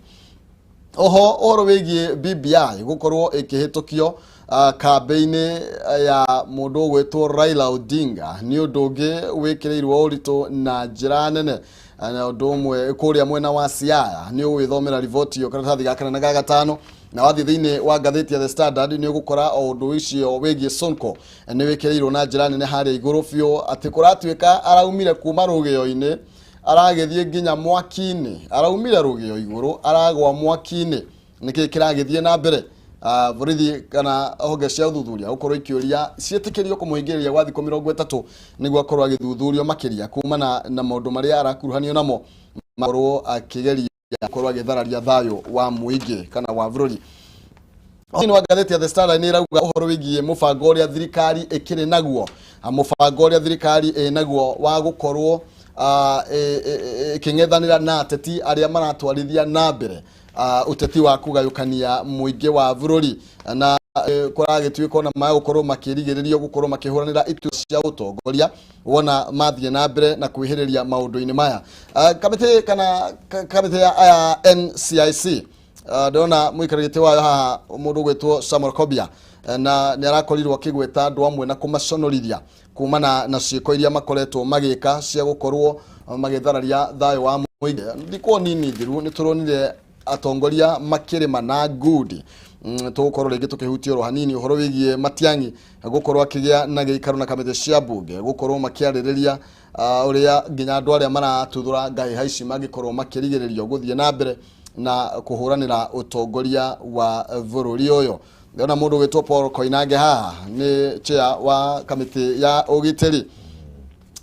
Oho ũhoro wĩgiĩ BBI gũkorwo ĩkĩhĩtũkio kambĩ-inĩ ya mũndũ ũgwĩtwo Raila Odinga nĩ ũndũ ũngĩ wĩkĩrĩirwo ũritũ na njĩra nene. Na ũndũ ũmwe kũrĩa mwena wa Siaya, nĩ ũgwĩthomera riboti ĩyo karatathi ga kana na ga gatano. Na wathiĩ thĩinĩ wa ngathĩti ya The Standard, nĩ ũgũkora o ũndũ ũcio wĩgiĩ Sonko nĩ wĩkĩrĩirwo na njĩra nene harĩa igũrũ biũ, atĩ kũratuĩka araumire kuma rũgĩo-inĩ aragĩthiĩ nginya mwaki-inĩ, araumire rũgĩo igũrũ aragwa mwaki-inĩ. Nĩkĩ kĩragĩthiĩ na mbere? Borithi kana honge cia ũthuthuria gũkorwo ikĩũria ciĩtĩkĩrio kũmũhingĩrĩria gwa thikũ 30 nĩguo akorwo agĩthuthurio makĩria kumana na maũndũ marĩa arakuruhanio namo, makorwo akĩgeria gũkorwo agĩthararia thayũ wa mũingĩ kana wa bũrũri. Thĩinĩ wa ngathĩti ya The Standard nĩ ĩrauga ũhoro wĩgiĩ mũbango ũrĩa thirikari ĩkĩrĩ naguo, mũbango ũrĩa thirikari ĩ naguo wa gũkorwo ĩkĩng'ethanĩra na ateti arĩa maratwarithia na mbere ũteti wa kũgayũkania mũingĩ wa bũrũri, na kũragĩtuĩka ona magũkorwo makĩrigĩrĩrio gũkorwo makĩhũranĩra itua cia ũtongoria wona mathiĩ na mbere na kwĩhĩrĩria maũndũ-inĩ maya. Kamĩtĩ kana kamĩtĩ ya NCIC, ndĩrona mũikarĩri gĩtĩ wayo haha mũndũ ũgwĩtwo Samuel Kobia, na nĩ arakorirwo akĩgweta andũ amwe na kũmaconorithia kumana na ciĩko iria makoretwo magĩka cia gũkorwo magĩthararia thayũ wa mũingĩ. Thikũ nini thiru nĩ tũronire atongoria makĩrĩma na ngundi. Tũgũkorwo rĩngĩ tũkĩhutia oro hanini ũhoro wĩgiĩ Matiang'i gũkorwo akĩgĩa na gĩikaro na kamĩtĩ cia mbunge, gũkorwo makĩarĩrĩria ũrĩa nginya andũ arĩa maratuthũra ngahĩha ici mangĩkorwo makĩrigĩrĩrio gũthiĩ na mbere na kũhũranĩra ũtongoria wa bũrũri ũyũ. Ndĩrona mũndũ wĩtwo Paul Koinange haha nĩ chair wa kamĩtĩ ya ũgitĩri,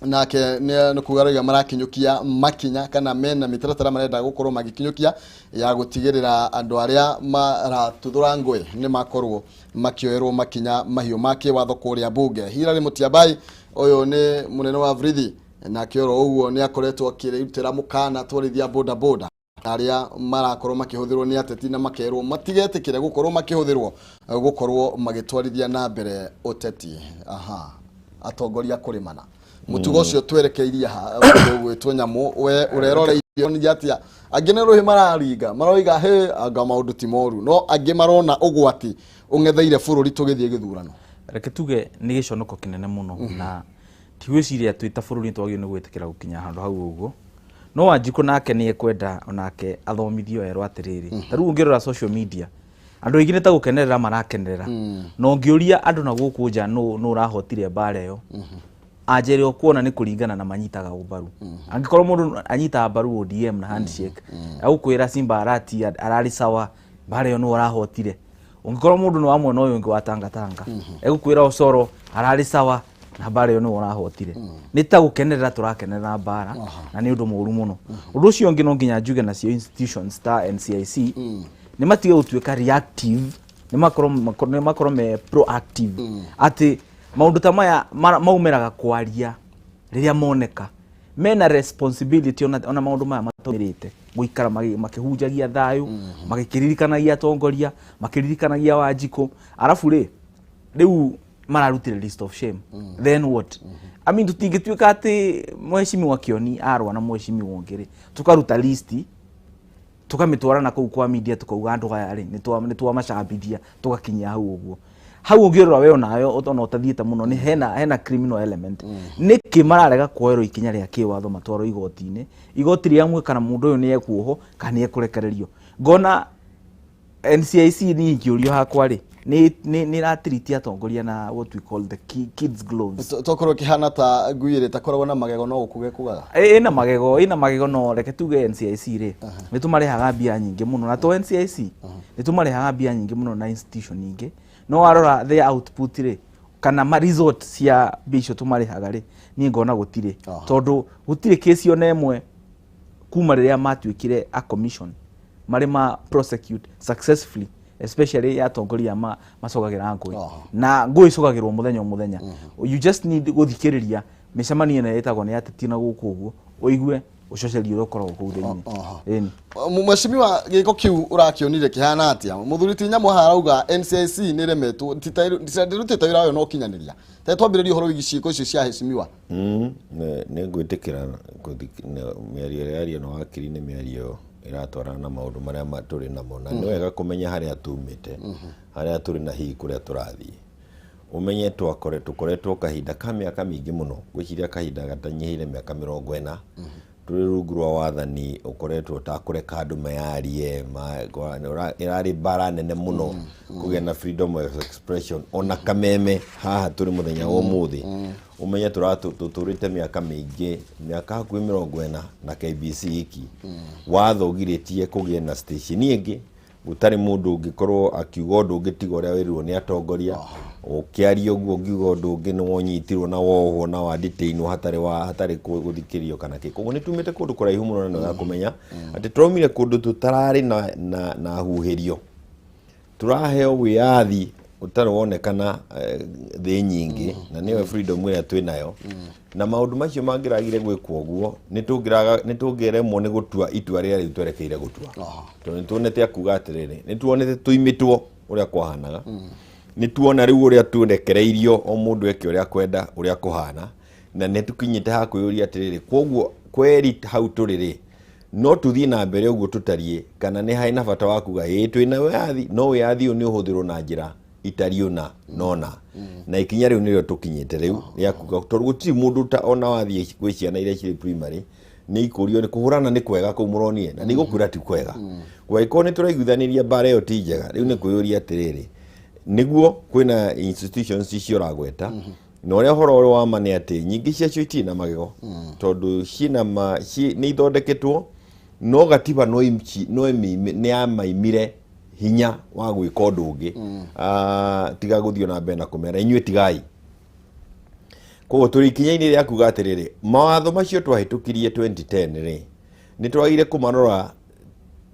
nake nĩ kuga raiga marakinyũkia makinya kana mena mĩtaratara marenda gũkorwo magĩkinyũkia ya gũtigĩrĩra andũ arĩa maratuthũra ngũĩ nĩ makorwo makĩoerwo makinya mahiũ ma kĩwatho kũrĩa mbunge. Hilary Mutyambai ũyũ nĩ mũnene wa Vrithi, nake oro ũguo nĩ akoretwo akĩrutĩra mũkana atwarithia boda boda arĩa marakorwo makĩhũthĩrwo nĩ ateti na makerwo matigetĩkĩre gũkorwo makĩhũthĩrwo gũkorwo magĩtwarithia na mbere ũteti. Aha, atongoria kũrĩmana mũtugo ũcio twerekeirie ha mũndũ ũgwĩtwo Nyamũ, we ũreroreirie atĩa? Angĩ nĩ rũhĩ mararinga maroiga he anga maũndũ ti moru, no angĩ marona ũgwati ũng'etheire bũrũri tũgĩthiĩ gĩthurano. Reke tuge nĩ gĩconoko kĩnene mũno, na tigwĩciria twĩ ta bũrũri nĩ twagĩrĩirwo nĩ gwĩtĩkĩra gũkinya handũ hau ũguo. No Wanjikũ nake nĩ ekwenda onake athomithio erwo atĩrĩrĩ, ta rĩu ũngĩrora social media andũ aingĩ nĩ ta gũkenerera marakenerera, na ũngĩũria andũ na gũkũ nja nũ nũ ũrahotire mbara ĩyo, anjere ũkuona nĩ kũringana na manyitaga mbaru. Angĩkorwo mũndũ anyitaga mbaru ODM na handshake, agũkwĩra Simba Arati ararĩ sawa, mbara ĩyo nũ ũrahotire. Ũngĩkorwo mũndũ nĩ wa mwena ũyũ ũngĩ wa Tangatanga, egũkwĩra Osoro ararĩ sawa na mbara ĩyo nĩ ũrahotire. Nĩ ta gũkenerera tũrakenerera mbara, na nĩ ũndũ mũru mũno. Ũndũ ũcio ũngĩ, no nginya njuge nacio institutions ta NCIC nĩ matige gũtuĩka reactive, nĩ makorwo me proactive, atĩ maũndũ ta maya maumĩraga kwaria rĩrĩa moneka mena responsibility, ona maũndũ maya matũmĩrĩte gũikara makĩhunjagia thayũ, magĩkĩririkanagia atongoria, makĩririkanagia Wanjikũ, arabu rĩ rĩu mararutire list of shame, then what? I mean, tũtingĩtuĩka atĩ mheshimiwa Kioni arũa na mheshimiwa ũngĩ rĩ, tũkaruta list tukamĩtwara na kũu kwa media, tukauga andũ aya rĩ nĩ twamacambithia, tũgakinyia hau ũguo. Hau ũngĩrora we onawe ona ũtathiĩte mũno nĩ hena criminal element. Nĩkĩ mararega kuoerwo ikinya rĩa kĩwatho, matwarwo igoti-inĩ, igoti rĩamue kana mũndũ ũyũ nĩ ekuohwo kana nĩ ekũrekererio? Ngona NCIC niĩ ingĩũrio hakwa rĩ, nĩ ĩratreat atongoria na what we call the kids gloves. Tokorwo kĩhana ta ngui ĩrĩa ĩtakoragwo na magego no gũkuga ĩkugaga. Ĩna magego, ĩna magego, no reke tuge NCIC rĩ nĩ tũmarĩhaga mbia nyingĩ mũno, na to NCIC, nĩ tũmarĩhaga mbia nyingĩ mũno na institution nyingĩ, no warora their output rĩ, kana ma result cia mbia icio tũmarĩhaga rĩ, niĩ ngona gũtirĩ, tondũ gũtirĩ kesi ona ĩmwe kuma rĩrĩa matuĩkire a commission marĩ ma prosecute successfully, especially ya atongoria macogagĩra ngũĩ. Na ngũĩ icogagĩrwo mũthenya o mũthenya. You just need gũthikĩrĩria mĩcemanio ĩno ĩtagwo nĩ ateti na gũkũ ũguo, ũigue ũcoceria ũrĩa ũkoragwo kũu thĩinĩ. Ĩni. Mheshimiwa, gĩko kĩu ũrakĩonire kĩhana atĩa? Mũthuri ti Nyamũ haha arauga NCIC nĩ ĩremetwo, ndĩrutĩte wĩra wayo na ũkinyanĩria. Ta twambĩrĩrie ũhoro wĩgiĩ ciĩko icio cia heshimiwa. Nĩ ngwĩtĩkĩra mĩario ĩrĩa yario na wakiri nĩ mĩario ĩratwarana na maũndũ marĩa tũrĩ namo, na nĩ wega kũmenya harĩa tumĩte, harĩa tũrĩ na hihi kũrĩa tũrathiĩ. Ũmenye tũkoretwo kahinda ka mĩaka mĩingĩ mũno, ngwĩciria kahinda gatanyihĩire mĩaka 40, tũrĩ rungu rwa wathani ũkoretwo ũtakũreka andũ meyarie. Ĩrarĩ mbara nene mũno kũgĩa na freedom of expression ona kameme haha tũrĩ mũthenya wa ũmũthĩ. Ũmenye tũtũrĩte mĩaka mĩingĩ, mĩaka hakuhĩ 40 na KBC iki, watho ũgirĩtie kũgĩe na station ĩngĩ, gũtarĩ mũndũ ũngĩkorwo akiuga ũndũ ũngĩ tiga ũrĩa wĩrirwo nĩ atongoria. Ũkĩaria ũguo ũngiuga ũndũ ũngĩ nĩ wonyitirwo na wohwo na wadetainwo hatarĩ wa hatarĩ gũthikĩrĩrio kana kĩ. Koguo nĩ tumĩte kũndũ kũraihu mũno, na nĩ wega kũmenya atĩ tũraumire kũndũ tũtararĩ na huhĩrio, tũraheo wĩyathi ũtarĩ wonekana thĩ nyingĩ, na nĩyo freedom ĩrĩa twĩ nayo. Na maũndũ macio mangĩragire gwĩkwo ũguo, nĩ tũngĩremwo nĩ gũtua itua rĩrĩa rĩu twerekeire gũtua, tondũ nĩ tuonete akuga atĩrĩrĩ, nĩ tuonete tũimĩtwo ũrĩa kwahanaga, nĩ tuona rĩu ũrĩa tũrekereirio o mũndũ eke ũrĩa kwenda ũrĩa kũhana, na nĩ tũkinyĩte ha kwĩyũria atĩrĩrĩ, koguo kweri hau tũrĩ rĩ, no tũthiĩ na mbere ũguo tũtariĩ, kana nĩ harĩ na bata wa kuga ĩĩ twĩna wĩyathi, no wĩyathi ũyũ nĩ ũhũthĩrwo na njĩra itariĩ ũna nona? Na ikinya rĩu nĩrĩo tũkinyĩte rĩu rĩa kuga, tondũ gũtirĩ mũndũ ta ona wathiĩ gwĩ ciana iria cirĩ primary. Nĩ ikũrio nĩ kũhũrana nĩ kwega kũu mũronire na nĩ igũkwĩra ti kwega. Gwagĩkorwo nĩ tũraiguithanĩria mbara ĩyo ti njega, rĩu nĩ kwĩyũria atĩrĩrĩ, nĩguo kwĩna institutions icio ũragweta, na ũrĩa ũhoro ũrĩ wa ma nĩ atĩ nyingĩ ciacio itirĩ na magego, tondũ ciĩna ma nĩ ithondeketwo no gatiba no nĩ yamaimire hinya wa gwĩka ũndũ ũngĩ. Tiga gũthiĩ na mbere na kũmera inyuĩ tigai. Koguo tũrĩ ikinya-inĩ rĩa kuga atĩrĩrĩ, mawatho macio twahĩtũkirie 2010 rĩ, nĩ twagĩrĩire kũmarora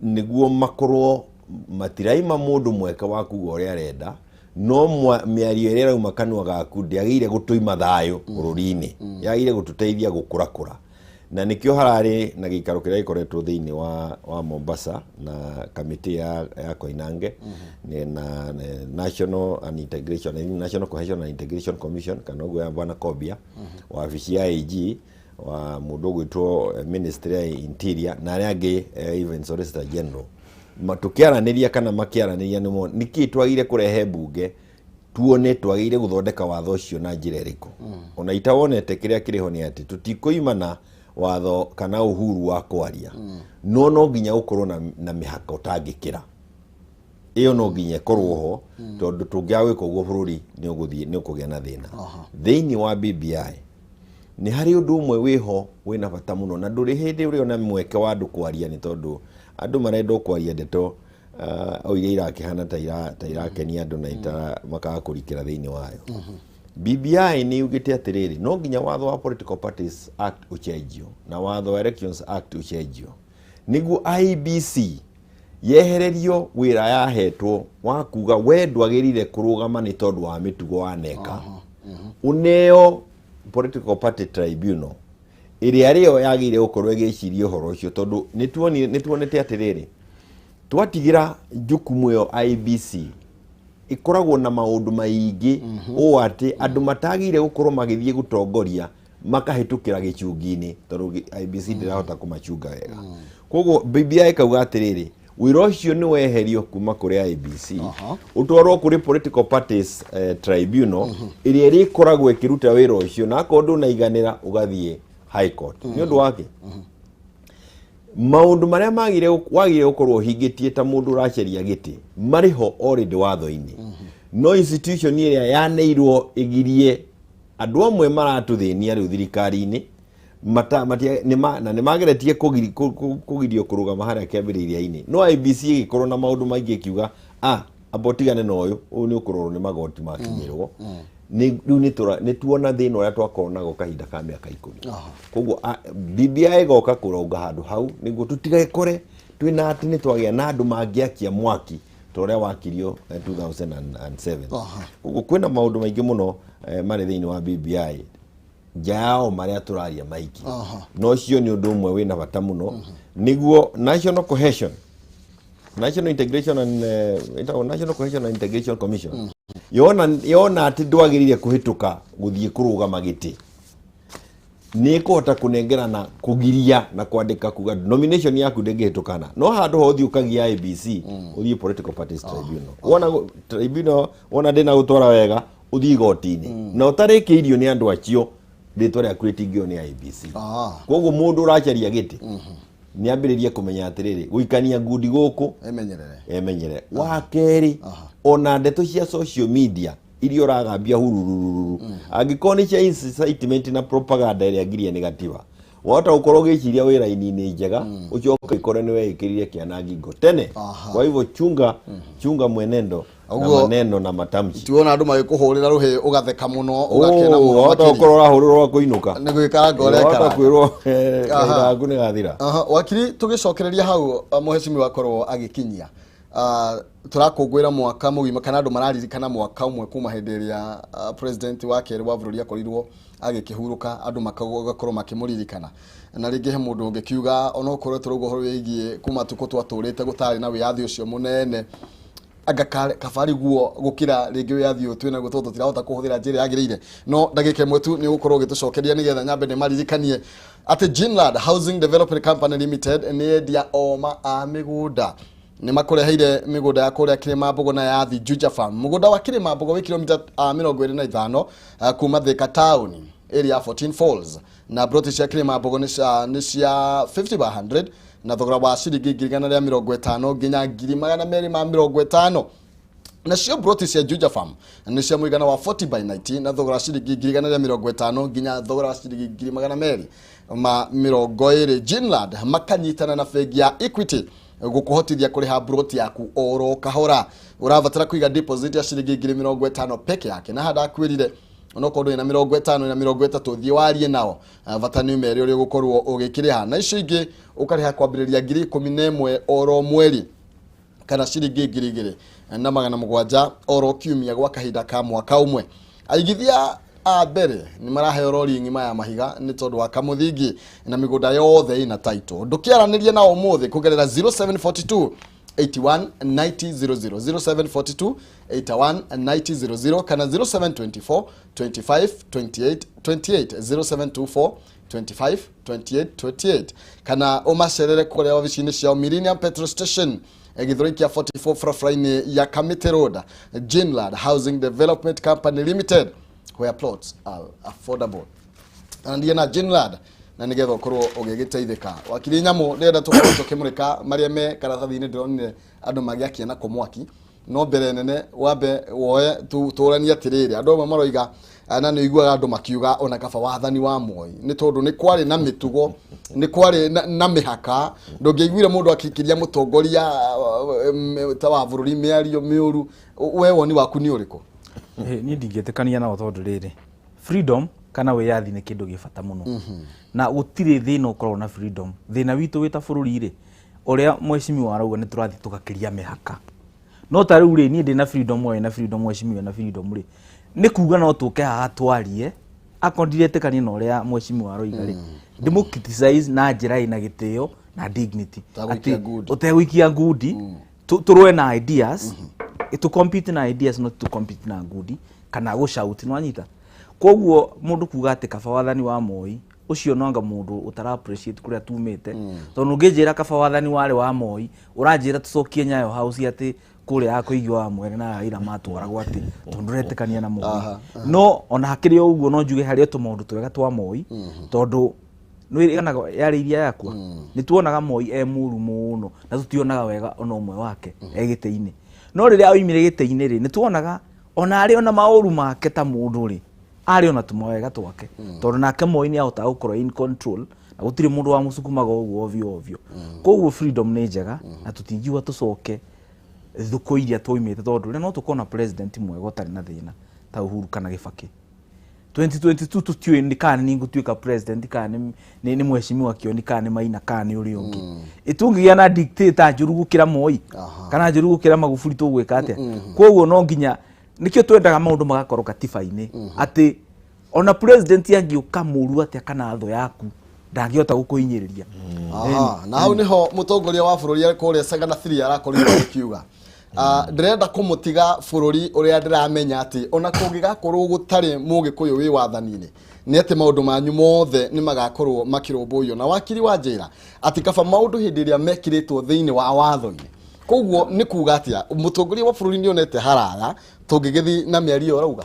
nĩguo makorwo matiraima mũndũ mweke wa kuga ũrĩa arenda, no mĩario ĩrĩa ĩrauma kanua gaku ndĩagĩrĩire gũtũima thayũ bũrũri-inĩ, yagĩrĩire gũtũteithia gũkũrakũra. Na nĩkĩo hararĩ na gĩikaro kĩrĩa gĩkoretwo thĩinĩ wa Mombasa na kamĩtĩ ya Koinange na National and Integration, National Cohesion and Integration Commission, kana ũguo ya Bwana Kobia, wabici ya AG wa mũndũ ũgwĩtwo Ministry ya Interior na arĩa angĩ, even Solicitor General, tũkĩaranĩria kana makĩaranĩria nĩmo nĩkĩ twagĩrĩire kũrehe mbunge tuone twagĩrĩire gũthondeka watho ũcio na njĩra ĩrĩkũ. Ona itawonete kĩrĩa kĩrĩ ho nĩ atĩ tũtikũimana watho kana uhuru wa kwaria, no no nginya gũkorwo na mĩhaka ũtangĩkĩra. Ĩyo no nginya ĩkorwo ho, tondũ tũngĩaga gwĩka ũguo bũrũri nĩ ũgũthiĩ nĩ ũkũgĩa na thĩna. Thĩinĩ wa BBI nĩ harĩ ũndũ ũmwe wĩho wĩna bata mũno, na ndũrĩ hĩndĩ ũrĩ ona mweke wa andũ kwaria, nĩ tondũ andũ marenda o kwaria ndeto o iria irakĩhana ta irakenia andũ na makaga kũrikĩra thĩinĩ wayo. BBI nĩ yugĩte atĩrĩrĩ, no nginya watho wa Political Parties Act ũcenjio na watho wa Elections Act ũcenjio nĩguo IEBC yehererio wĩra yahetwo wa kuga we ndwagĩrĩire kũrũgama nĩ tondũ wa mĩtugo waneka, ũneo Political Party Tribunal ĩrĩa rĩo yagĩrĩire gũkorwo ĩgĩciria ũhoro ũcio, tondũ nĩ tuonete atĩrĩrĩ, twatigĩra jukumu ĩyo IEBC ĩkoragwo na maũndũ maingĩ ũũ atĩ andũ matagĩrĩire gũkorwo magĩthiĩ gũtongoria makahĩtũkĩra gĩcungi-inĩ, tondũ IEBC ndĩrahota kũmacunga wega. Koguo BBI ĩkauga atĩrĩrĩ, wĩra ũcio nĩ weherio kuma kũrĩ IEBC, ũtwarwo kũrĩ Political Parties Tribunal ĩrĩa ĩrĩkoragwo ĩkĩruta wĩra ũcio, na akorwo ndũnaiganĩra ũgathiĩ High Court. Nĩ ũndũ wake maũndũ marĩa magĩrĩire wagĩrĩire gũkorwo ũhingĩtie ta mũndũ ũracaria gĩtĩ marĩ ho already watho-inĩ, no institution ĩrĩa yaneirwo ĩgirie andũ amwe maratũthĩnia rĩu thirikari-inĩ na nĩ mageretie kũgirio kũrũgama harĩa kĩambĩrĩria-inĩ, no IEBC ĩgĩkorwo na maũndũ maingĩ ĩkiuga amba ũtigane na ũyũ, ũyũ nĩ ũkũrorwo nĩ magoti makinyĩrwo. Rĩu nĩ tuona thĩna ũrĩa twakorwo nago kahinda ka mĩaka 10. Koguo BBI ĩgoka kũronga handũ hau nĩguo tũtigekore twĩna atĩ nĩ twagĩa na andũ mangĩakia mwaki ta ũrĩa wakirio 2007. Koguo kwĩna maũndũ maingĩ mũno marĩ thĩinĩ wa BBI nja yao marĩa tũraria maingĩ, no ũcio nĩ ũndũ ũmwe wĩna bata mũno nĩguo National Cohesion, National Integration and ĩtagwo National Cohesion and Integration Commission, yona atĩ ndwagĩrĩire kũhĩtũka gũthiĩ kũrũgama gĩtĩ, nĩ ĩkũhota kũnengerana kũgiria na kwandĩka kuga nomination yaku ndĩngĩhĩtũkana, no handũ ho ũthiĩ ũkagia IEBC, ũthiĩ Political Parties Tribunal, wona tribunal wona ndĩna gũtwara wega, ũthiĩ igoti-inĩ na ũtarĩkĩirio nĩ andũ acio, rĩtwa rĩaku rĩtingĩo nĩ IEBC. Koguo mũndũ ũracaria gĩtĩ nĩ ambĩrĩrie kũmenya atĩrĩrĩ, gũikania ngundi gũkũ emenyerere. Emenyere. Wa kerĩ, ona ndeto cia social media iria ũragambia hururururu, angĩkorwo nĩ cia incitement na propaganda ĩrĩa ngirie nĩ gatiba, wahota gũkorwo ũgĩciria wĩ raini-inĩ njega, ũcoke ũkore nĩ weĩkĩrire kĩana ngingo tene. Kwa hivyo chunga, chunga mwenendo na maneno na matamshi. Tuona andũ magĩkũhũrĩra rũhĩ ũgatheka mũno, ũgakena mũno wahota makĩria. Gũkorwo ũrahũrĩrwo ũgakũinũka. Nĩ gwĩkaranga wahota ũrekaranga. Kwĩrwo kahinda gaku nĩ gathira. Wakiri, tũgĩcokereria hau, mũhecimiwa akorwo agĩkinyia, tũrakũngũĩra mwaka mũgima kana andũ mararirikana mwaka ũmwe kuma hĩndĩ ĩrĩa president wa kerĩ wa bũrũri akorirwo agĩkĩhurũka, andũ magakorwo makĩmũririkana, na rĩngĩ he mũndũ ũngĩkiuga onokorwo tũrauga ũhoro wĩgiĩ kuma tukũ twatũrĩte gũtarĩ na wĩyathi ũcio mũnene, anga kabari guo gũkĩra rĩngĩ wĩyathi ũyũ twĩnaguo, tondũ tũtirahota kũhũthĩra njĩra yagĩrĩire. No ndagĩka ĩmwe tu nĩ ũgũkorwo ũgĩtũcokeria nĩgetha nyambe nĩ maririkanie atĩ Ginland Housing Development Company Limited nĩ endia oma a mĩgũnda. Nĩ makũreheire mĩgũnda ya kũrĩa Kĩrĩma na ya Thi Juja Farm. Mũgũnda wa Kĩrĩma Mbogo wĩ kilomita 25 kuma Thika town, area ya 14 Falls. Na broti cia Kĩrĩma Mbogo nĩ cia 50 by 100 na thogora wa ciringi 150,000 nginya 250,000. Nacio broti cia Juja Farm nĩ cia mũigana wa 40 by 90 na thogora ciringi 150,000 nginya thogora wa ciringi 220,000. Ginland makanyitana na bengi ya Equity gũkũhotithia kũrĩha broti yaku oro kahora. Ũrabatara kũiga deposit ya ciringi 50,000 peke yake, na hada kwĩrire onokorwo ndũrĩ na 50 na 30 thiĩ warie nao, bata nĩ ũmere ũrĩa ũgũkorwo ũgĩkĩrĩha, na icio ingĩ ũkarĩha kwambĩrĩria 11,000 oro mweri kana ciringi 2,700 oro kiumia gwa kahinda ka mwaka ũmwe. Aigithia a mbere nĩ maraheo rori ng'ima ya mahiga nĩ tondũ wa kamũthingi na mĩgũnda yothe ĩna title. Ndũkĩaranĩrie nao ũmũthĩ kũgerera 0742 81 90 00, 0742 81 90 00 kana 0724 25 28 28, 0724 25 28 28, kana ũmacerere kũrĩa wabici-inĩ ciao Millennium Petrol Station, Githurai kia 44, barabara-inĩ ya Kamiti Road. Ginland Housing Development Company Limited, where plots are affordable. Andia na Ginland na nigetha ukorwo ũgĩgĩteithĩka. Wakiri Nyamũ, ndĩrenda tũkorwo tũkĩmũrĩka marĩa me karatathi-inĩ ndĩronire andũ magĩakia nako mwaki, no mbere nene wambe woe tũranie atĩrĩrĩ, andũ amwe maroiga na nĩ ũiguaga andũ makiuga ona kaba wathani wa Moi nĩ tondũ nĩ kwarĩ na mĩtugo, nĩ kwarĩ na mĩhaka, ndũngĩaiguire mũndũ akĩkĩria mũtongoria ta wa bũrũri mĩario mĩũru. We woni waku nĩ ũrĩkũ? Niĩ ndingĩtĩkania nao tondũ rĩrĩ, freedom kana wĩyathi nĩ kĩndũ gĩ bata mũno, na gũtirĩ thĩna ũkoragwo na freedom. Thĩna witũ wĩ ta bũrũri rĩ, ũrĩa mheshimiwa arauga, nĩ tũrathiĩ tũgakĩria mĩhaka. No ta rĩu rĩ, niĩ ndĩna freedom, we na freedom, mheshimiwa na freedom rĩ, nĩ kuga no tũke haha twarie. Akorwo ndiretĩkania na ũrĩa mheshimiwa aroiga rĩ, ndĩmũ criticize na njĩra ĩna gĩtĩo na dignity. Ũtegũikia Atĩ ngundi. ũtegũikia ngundi, tũrũe na ideas, to compete na ideas, not to compete na ngundi kana gũ shout, nĩwanyita? Koguo mũndũ kuga atĩ kaba wathani wa Moi, ũcio noanga mũndũ ũtara appreciate kũrĩa tumĩte, tondũ ũngĩnjĩra kaba wathani warĩ wa Moi, ũranjĩra tũcokie Nyayo House atĩ kũrĩa ya kũigio wa mwere na Raila matwaragwo atĩ tondũ ndũretĩkania na Moi. No ona hakĩrĩ o ũguo, no njuge harĩ o tũmaũndũ twega twa Moi, tondũ nĩwĩrĩganaga yarĩ iria yakwa nĩ tuonaga Moi e mũru mũno na tũtionaga wega ona ũmwe wake e gĩtĩ-inĩ. No rĩrĩa oimire gĩtĩ-inĩ rĩ, nĩ tuonaga ona arĩ ona maũru make ta mũndũ rĩ, arĩ ona tũmawega twake, tondũ nake Moi nĩ ahotaga gũkorwo in control na gũtirĩ mũndũ wamũcukumaga ũguo ovyo ovyo. Koguo freedom nĩ njega na tũtingiuga tũcoke thukũ iria twaumĩte, tondũ rĩ, no tũkorwo na president mwega ũtarĩ na thĩna ta Uhuru kana Gĩbakĩ. 2022 tũtiũĩ nĩ kana nĩ ngũtuĩka president, kana nĩ mheshimiwa Kĩoni, kana nĩ Maina, kana nĩ ũrĩa ũngĩ. Ĩtũngĩgĩa na dictator njũru gũkĩra Moi kana njũru gũkĩra Magufuli, tũgwĩka atĩa? Koguo no nginya nĩkĩo twendaga maũndũ magakorwo katiba-inĩ, atĩ ona president angĩũka mũru atĩa kana thũ yaku, ndangĩhota gũkũhinyĩrĩria. Aha, na hau niho mũtongoria wa bũrũri arĩ kũrĩa Sagana 3 arakorirwo akiuga, "Ndĩrenda kũmũtiga bũrũri ũrĩa ndĩramenya atĩ ona kũngĩgakorwo gũtarĩ mũgĩkũyũ wĩ wathani-inĩ, nĩ atĩ maũndũ manyu mothe nĩ magakorwo makĩrũmbũiyo." Na wakiri wa njĩra atĩ kaba maũndũ hĩndĩ ĩrĩa mekĩrĩtwo thĩinĩ wa watho-inĩ. Koguo nĩ kuga atĩa, mũtongoria wa bũrũri nĩ onete haraya tũngĩgĩthiĩ na mĩario ĩyo ũrauga?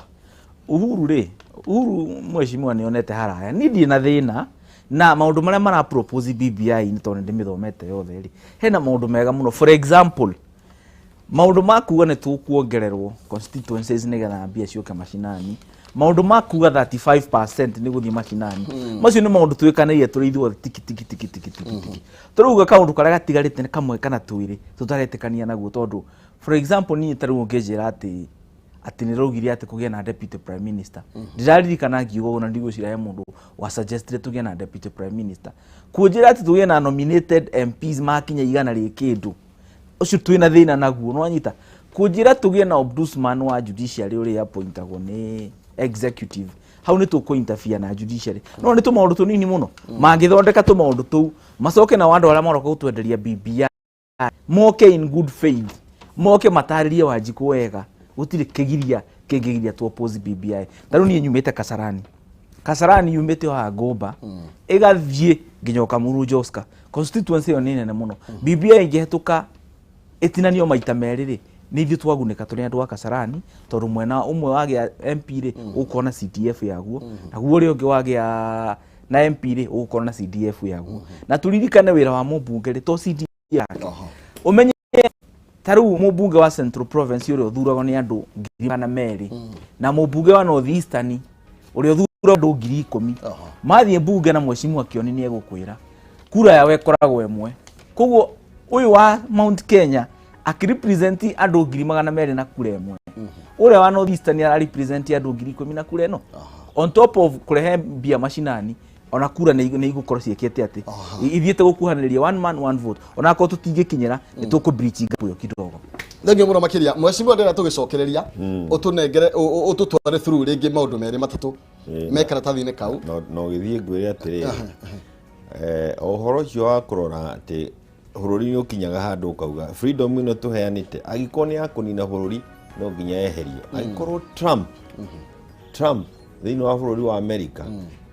Uhuru rĩ, Uhuru mheshimiwa nĩ onete haraya. Niĩ ndirĩ na thĩna na maũndũ marĩa mara propose BBI, nĩ tondũ nĩ ndĩmĩthomete yothe rĩ, hena maũndũ mega mũno. For example, maũndũ ma kuga nĩ tũkuongererwo constituencies nĩgetha mbia ciũke macinani, maũndũ ma kuga 35% nĩ gũthiĩ macinani, macio nĩ maũndũ twĩkanĩire tũrĩ ithuothe, tiki tiki tiki tiki tiki tiki. Tũrauga kaũndũ karĩa gatigarĩte nĩ kamwe kana twĩrĩ tũtaretĩkania naguo, tondũ for example, niĩ ta rĩu ũngĩnjĩra atĩ nĩ raugire atĩ kũgĩe na deputy prime minister, ndĩraririkana ngiuga ũguo na ndigwĩciria he mũndũ wa suggestire tũgĩe na deputy prime minister. Kũnjĩra atĩ tũgĩe na nominated MPs makinya 100 rĩ kĩndũ, ũcio twĩna thĩna naguo. Nĩwanyita? Kũnjĩra tũgĩe na ombudsman wa judiciary ũrĩa appointagwo nĩ executive, hau nĩ tũkũ interfere na judiciary. No nĩ tũmaũndũ tũnini mũno mangĩthondeka tũmaũndũ tũu, macoke na andũ arĩa maroka gũtwenderia BBI moke in good faith, moke matarĩrie Wanjikũ wega, gũtirĩ kĩgiria kĩngĩgiria tu oppose BBI. Ta rĩu niĩ nyumĩte Kasarani. Kasarani yumĩte o haha Ngũmba ĩgathiĩ nginya Kamuru Joska. Constituency ĩyo nĩ nene mũno. BBI ĩngĩhetũka ĩtinanio maita merĩ rĩ, nĩ ithuĩ twagunĩka tũrĩ andũ a Kasarani, tondũ mwena ũmwe wagĩa MP rĩ, ũkona CDF yaguo, naguo ũrĩa ũngĩ wagĩa Na MP rĩ, ũgũkorwo na CDF yaguo. Na tũririkane wĩra wa mũmbunge rĩ, to CDF yake. Ũmenye ta rĩu mũmbunge wa Central Province ũrĩa ũthuragwo nĩ andũ 200,000 na mũmbunge wa North Eastern ũrĩa ũthuragwo andũ 10,000 mathiĩ mbunge na mheshimiwa Kĩoni nĩ egũkwĩra kura yao ĩkoragwo ĩmwe. Koguo ũyũ wa Mount Kenya akĩrepresent andũ 200,000 na kura ĩmwe, ũrĩa wa North Eastern ararepresent andũ 10,000 na kura ĩno. On top of kũrehe mbia macinani, ona kura nĩ igũkorwo ciĩkĩte atĩ ithiĩte gũkuhanĩrĩria one man one vote, ona akorwo tũtingĩkinyĩra nĩ tũkũ bridge gap ĩyo kidogo. Thengiũ mũno makĩria, mheshimiwa. Ndĩrenda tũgĩcokereria ũtũnengere ũtũtware through rĩngĩ maũndũ merĩ matatũ me karatathi-inĩ kau. No gĩthiĩ ngwĩre atĩrĩrĩ, ũhoro ũcio wa kũrora atĩ bũrũri nĩ ũkinyaga handũ ũkauga freedom ĩno tũheanĩte, angĩkorwo nĩ ya kũnina bũrũri, no nginya yeherio. Angĩkorwo Trump thĩinĩ wa bũrũri wa America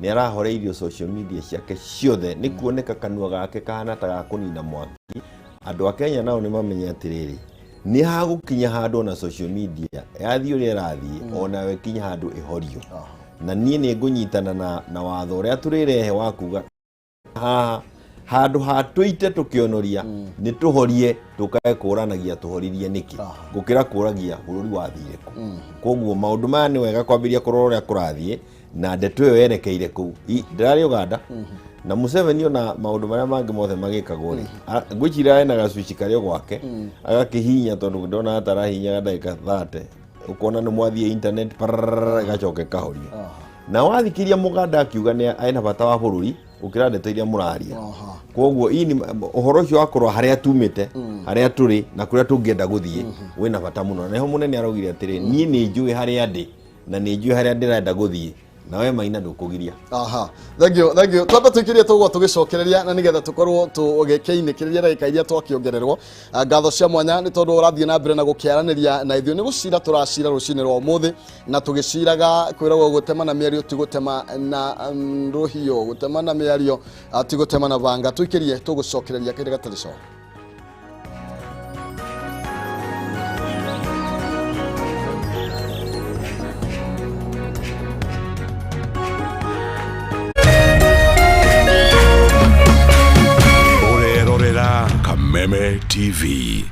nĩ arahoreirio social media ciake ciothe nĩ kuoneka kanua gake kahana ta ga kũnina mwaki, andũ a Kenya nao nĩ mamenye atĩrĩrĩ, nĩ hagũkinya handũ ona social media yathiĩ ũrĩa ĩrathiĩ, onawe kinya handũ ĩhorio. Na niĩ nĩ ngũnyitana na watho ũrĩa tũrĩrehe wa kuga haha handũ ha tũite tũkĩonoria nĩ tũhorie, tũkae kũranagia tũhoririe nĩkĩ gũkĩra kũragia bũrũri wathire kũ. Koguo maũndũ maya nĩ wega kwambĩrĩria kũrora ũrĩa kũrathiĩ na ndeto ĩyo yerekeire kũu. Ndĩrarĩ Uganda na Museveni, ona maũndũ marĩa mangĩ mothe magĩkagwo rĩ, ngwĩciria ena gacuici karĩ o gwake agakĩhihinya, tondũ ndona atarahihinyaga ndagĩka 30 ũkona nĩ mwathiĩ internet pararara, ĩgacoka ĩkahorio. Na wathikĩria mũganda akiuga nĩ ena bata wa bũrũri gũkĩra ndeto iria mũraria. Koguo ini ũhoro ũcio wa kũrora harĩa tumĩte, harĩa tũrĩ na kũrĩa tũngĩenda gũthiĩ wĩna bata mũno. Na nĩho mũnene araugire atĩrĩ, niĩ nĩ njũĩ harĩa ndĩ na nĩ njũĩ harĩa ndĩrenda gũthiĩ, nawe Maina ndũkũgiria. Aha, thank you, thank you. Twambe tũikirie tũguo tũgĩcokereria na nĩgetha tũkorwo tũgĩkĩinĩkĩrĩria ndagĩka iria twakĩongererwo. Ngatho cia mwanya nĩ tondũ ũrathiĩ na mbere na gũkĩaranĩria na ithuĩ. Nĩ gũcira tũracira rũcinĩ rwa ũmũthĩ na tũgĩciraga kwĩragwo gũtema na mĩario ti gũtema na rũhiũ, gũtema na mĩario ti gũtema na banga. Tũikĩrie tũgũcokereria kahinda gatarĩ coa. Ũrerorera Kameme TV.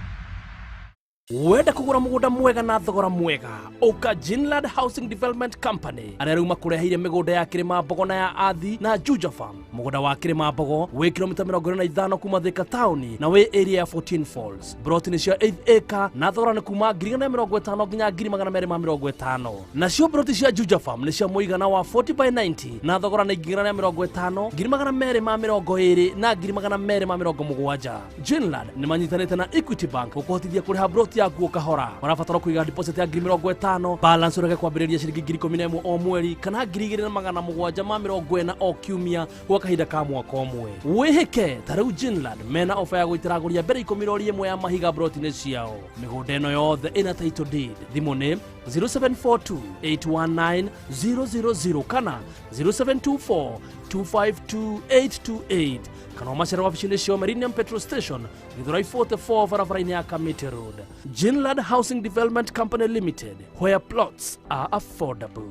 Wenda kũgũra mũgũnda mwega na thogora mwega, ũka Jinland Housing Development Company, arĩa rĩu makũreheire mĩgũnda ya Kĩrĩma Mbogo na ya Athi na Juja Farm. Mũgũnda wa Kĩrĩma Mbogo wĩ kilomita 25 kuma Thika taũni na wĩ area ya 14 Falls. Broti nĩ cia 8 acre na thogora nĩ kuma 150,000 nginya 250,000. Nacio broti cia Juja Farm nĩ cia mũigana wa 40 by 90 na thogora nĩ 150,000, 220,000 na 270,000. Jinland nĩ manyitanĩte na Equity Bank gũkũhotithia kũrĩha broti yaku o kahora. Ũrabatara kũiga deposit ya 50,000, balance ũreke kwambĩrĩria ciringi 11,000 o mweri kana 2,740 o kiumia gwa kahinda ka mwaka ũmwe. Wĩhĩke ta rĩu Jinland mena ofa ya gũitĩra agũri a mbere 10 rori ĩmwe ya mahiga broti-inĩ ciao. Mĩgũnda ĩno yothe ĩna title deed. Thimũ nĩ 0742 819 000 kana 0724 252 828, kana ũmacere wabici-inĩ cio Meridian Petrol Station, Githurai 44, barabara-inĩ ya Kamiti Road. Jinland Housing Development Company Limited, where plots are affordable.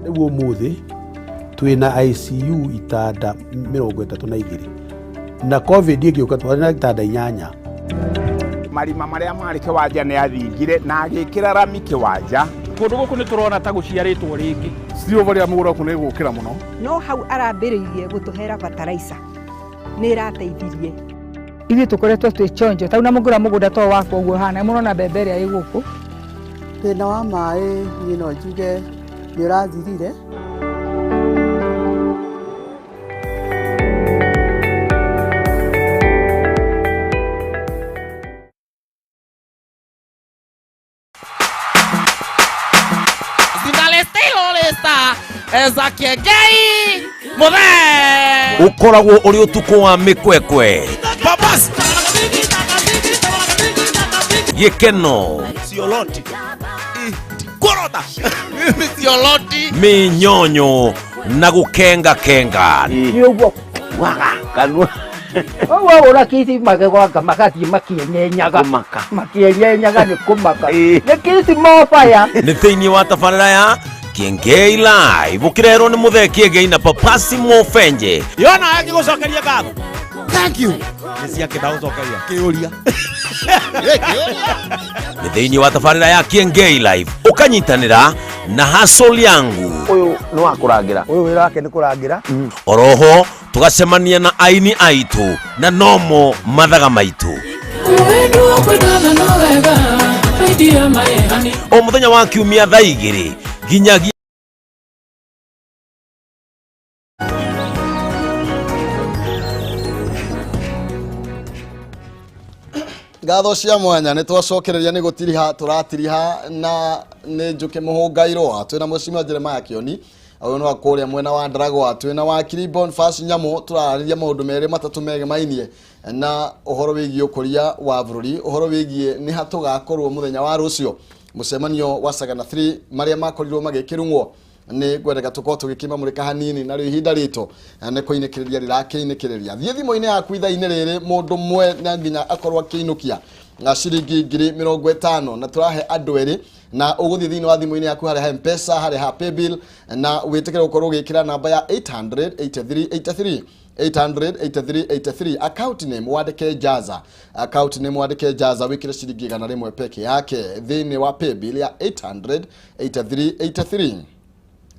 Rĩu ũmũthĩ twĩna ICU itanda 32, na COVID ĩgĩũka twarĩ na itanda 8. Marima marĩa marĩ kĩwanja nĩ athingire na agĩkĩra rami kĩwanja. Kũndũ gũkũ nĩ tũrona ta gũciarĩtwo rĩngĩ. Silver ya mũgũnda gũkũ nĩ ĩgũkĩra mũno. No hau arambĩrĩirie gũtũhera bataraica nĩ ĩrateithirie. Ithuĩ tũkoretwo twĩ chonjo tau na mũngũra mũgũnda to wakwa ũguo hana mũrona mbembe ĩrĩa ĩ gũkũ. Thĩna wa maĩ niĩ no njuge nĩ ũrathirire. Ezakiegei Muthe. Ũkoragwo ũrĩ ũtukũ wa mĩkwekwe, gĩkeno, Sioloti. Korota. Sioloti. Mĩnyonyo na gũkenga kenga. Nĩ ũguo waga kanua. Ũguo ũra kisi magegwanga magathiĩ makĩenyenyaga. Kũmaka. Makĩenyenyaga nĩ kũmaka. Nĩ kisi mobaya. Nĩ thĩinĩ wa tabarĩra ya Kiengei Live ũkĩrerwo nĩ Mũthee Kĩengei na Papasi Mũbenje. Yona angĩgũcokeria ngatho. Thank you. Nĩ ciake ndagũcokeria. Kĩũria. Nĩ thĩinĩ wa tabarĩra ya Kiengei Live ũkanyitanĩra na Hustle Yangu. Ũyũ nĩ wa kũrangĩra. Ũyũ wĩra wake nĩ kũrangĩra. Oroho tũgacemania na aini aitũ na nomo mathaga maitũ. O mũthenya wa kiumia thaa 2 nginyagia Ngatho cia mwanya nĩ twacokereria nĩ gũtiriha tũratiriha na nĩ Njũkĩ Mũhũngairwa twĩna Mheshimiwa Jeremiah Kĩoni ũyũ nĩ wa kũrĩa mwena wa Ndaragwa twĩna wakiri Boniface Nyamũ tũrarĩria maũndũ merĩ matatũ megemainie na ũhoro wĩgiĩ ũkũria wa bũrũri, ũhoro wĩgiĩ nĩ ha tũgakorwo mũthenya wa rũciũ, mũcemanio wa Sagana 3 marĩa makorirwo magĩkĩrung'wo nĩ ngwendeka tũkorwo tũgĩkĩmamũrĩka hanini narĩo ihinda ritũ nĩ kũinĩkĩrĩria rĩrakĩinĩkĩrĩria. Thiĩ thimũ-inĩ yaku ithaa-inĩ rĩrĩ mũndũ mwe na nginya akorwo akĩinũkia na ciringi 50,000 na tũrahe andũ erĩ na ũgũthiĩ thĩinĩ wa thimũ-inĩ yaku harĩa ha M-Pesa harĩa ha Paybill na wĩtĩkĩre gũkorwo ũgĩkĩra namba ya 88383 88383 account name wandĩke Jaza, account name wandĩke Jaza wĩkĩre ciringi 100 peke yake thĩinĩ wa Paybill ya 88383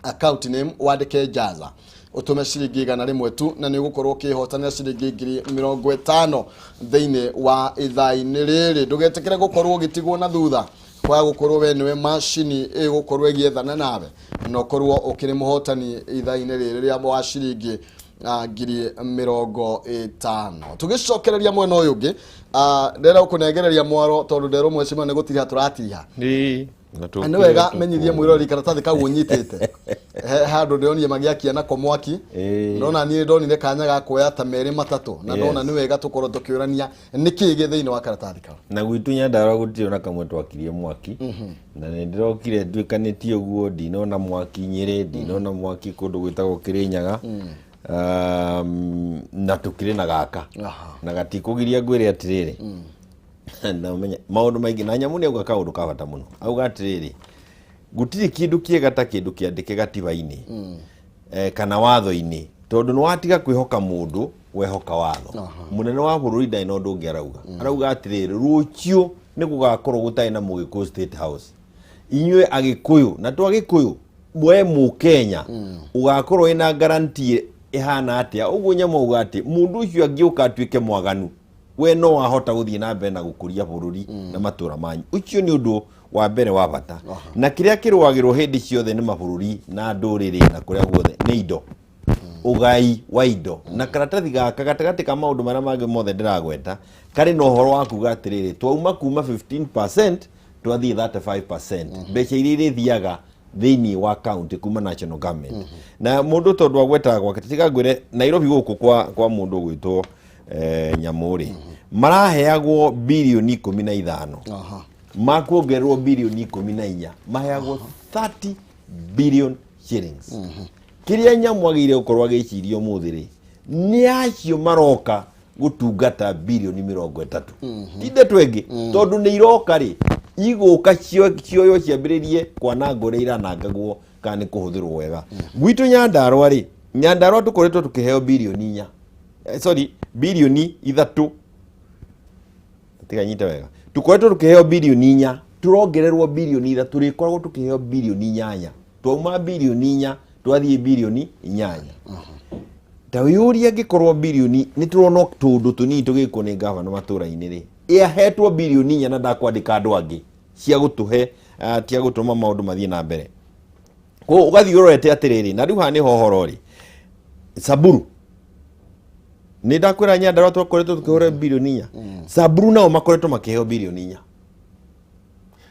account name wandĩke Jaza ũtũme ciringi 100 tu na nĩ ũgũkorwo ũkĩhotanĩra ciringi 50,000 thĩinĩ wa ithaa-inĩ rĩrĩ. Ndũgetĩkĩre gũkorwo ũgĩtigwo na thutha kwaga gũkorwo we nĩwe macini ĩgũkorwo ĩgĩethana nawe na ũkorwo ũkĩrĩ mũhotani ithaa-inĩ rĩrĩ rĩa wa ciringi 50,000. Tũgĩcokereria mwena ũyũ ũngĩ, ndĩrenda gũkũnengereria mwaro tondũ nderwo mheshimiwa nĩ gũtiriha tũratiriha. Nĩ wega menyithie mwĩroreri karatathi kau ũnyitĩte he handũ ndĩronire magĩakia nako mwaki ndona niĩ ndonire kanya ga kuoya ta merĩ matatũ na ndona nĩ wega tũkorwo tũkĩũrania nĩkĩĩ gĩ thĩinĩ wa karatathi kau. Na gwitũ Nyandarua gũtirĩ ona kamwe twakirie mwaki na nĩ ndĩrokire nduĩkanĩtie ũguo ndinona mwaki Nyĩrĩ, ndinona mwaki kũndũ gwĩtagwo Kĩrĩnyaga na tũkĩrĩ na gaka na gatikũgiria ngwĩre atĩrĩrĩ na ũmenye maũndũ maingĩ na nyamũ nĩ auga kaũndũ ka bata mũno auga atĩrĩrĩ gũtirĩ kĩndũ kĩega ta kĩndũ kĩandĩke gatiba-inĩ kana watho-inĩ tondũ nĩ watiga kwĩhoka mũndũ wehoka watho. Mũnene wa bũrũri ndarĩ na ũndũ ũngĩ arauga arauga atĩrĩrĩ rũciũ nĩ gũgakorwo gũtarĩ na Mũgĩkũyũ State House inyuĩ Agĩkũyũ na to Agĩkũyũ we Mũkenya ũgakorwo wĩna guarantee ĩhana atĩa ũguo nyamũ auga atĩ mũndũ ũcio angĩũka atuĩke mwaganu we no wahota gũthiĩ na mbere na gũkũria bũrũri na matũra manyu. Ũcio nĩ ũndũ wa mbere wa bata na kĩrĩa kĩrũagĩrwo hĩndĩ ciothe nĩ mabũrũri na ndũrĩrĩ na kũrĩa guothe nĩ indo ũgai wa indo na karatathi gaka gatagatĩ ka maũndũ marĩa mangĩ mothe ndĩragweta karĩ na ũhoro wa kuga atĩrĩrĩ twauma kuma 15% twathiĩ 35% mbeca iria irĩthiaga thĩinĩ wa county kuma national government na mũndũ tondũ agwetaga gwake tiga ngwĩre Nairobi gũkũ kwa mũndũ ũgwĩtwo nyamũ rĩ maraheagwo birioni 15 makuongererwo birioni 14 maheagwo 30 billion shillings kĩrĩa nyamũ agĩrĩire gũkorwo agĩciria ũmũthĩ rĩ nĩ acio maroka gũtungata birioni 30 ti ndeto ĩngĩ tondũ nĩ iroka rĩ igũka cioywo ciambĩrĩrie kwanangwo ũrĩa iranangagwo kana nĩ kũhũthĩrwo wega. Gwitũ Nyandarua rĩ Nyandarua tũkoretwo tũkĩheo birioni 4 sorry birioni 3 tiga nyite wega tũkoretwo tũkĩheo birioni 4 tũrongererwo birioni 3 tũrĩkoragwo tũkĩheo birioni 8 twauma birioni 4 twathiĩ birioni 8 ta wĩyũrie angĩkorwo birioni nĩ tũrona tũndũ tũnini tũgĩkwo nĩ gavana matũra-inĩ rĩ ĩahetwo birioni 4 na ndakwandĩka andũ angĩ cia gũtũhe cia gũtũma maũndũ mathiĩ na mbere koguo ũgathiĩ ũrorete atĩrĩrĩ na rĩu haha nĩho ũhoro rĩ Samburu nĩ ndakwĩra Nyandarua twakoretwo tũkĩhũra birioni 4 Samburu nao makoretwo makĩheo birioni 4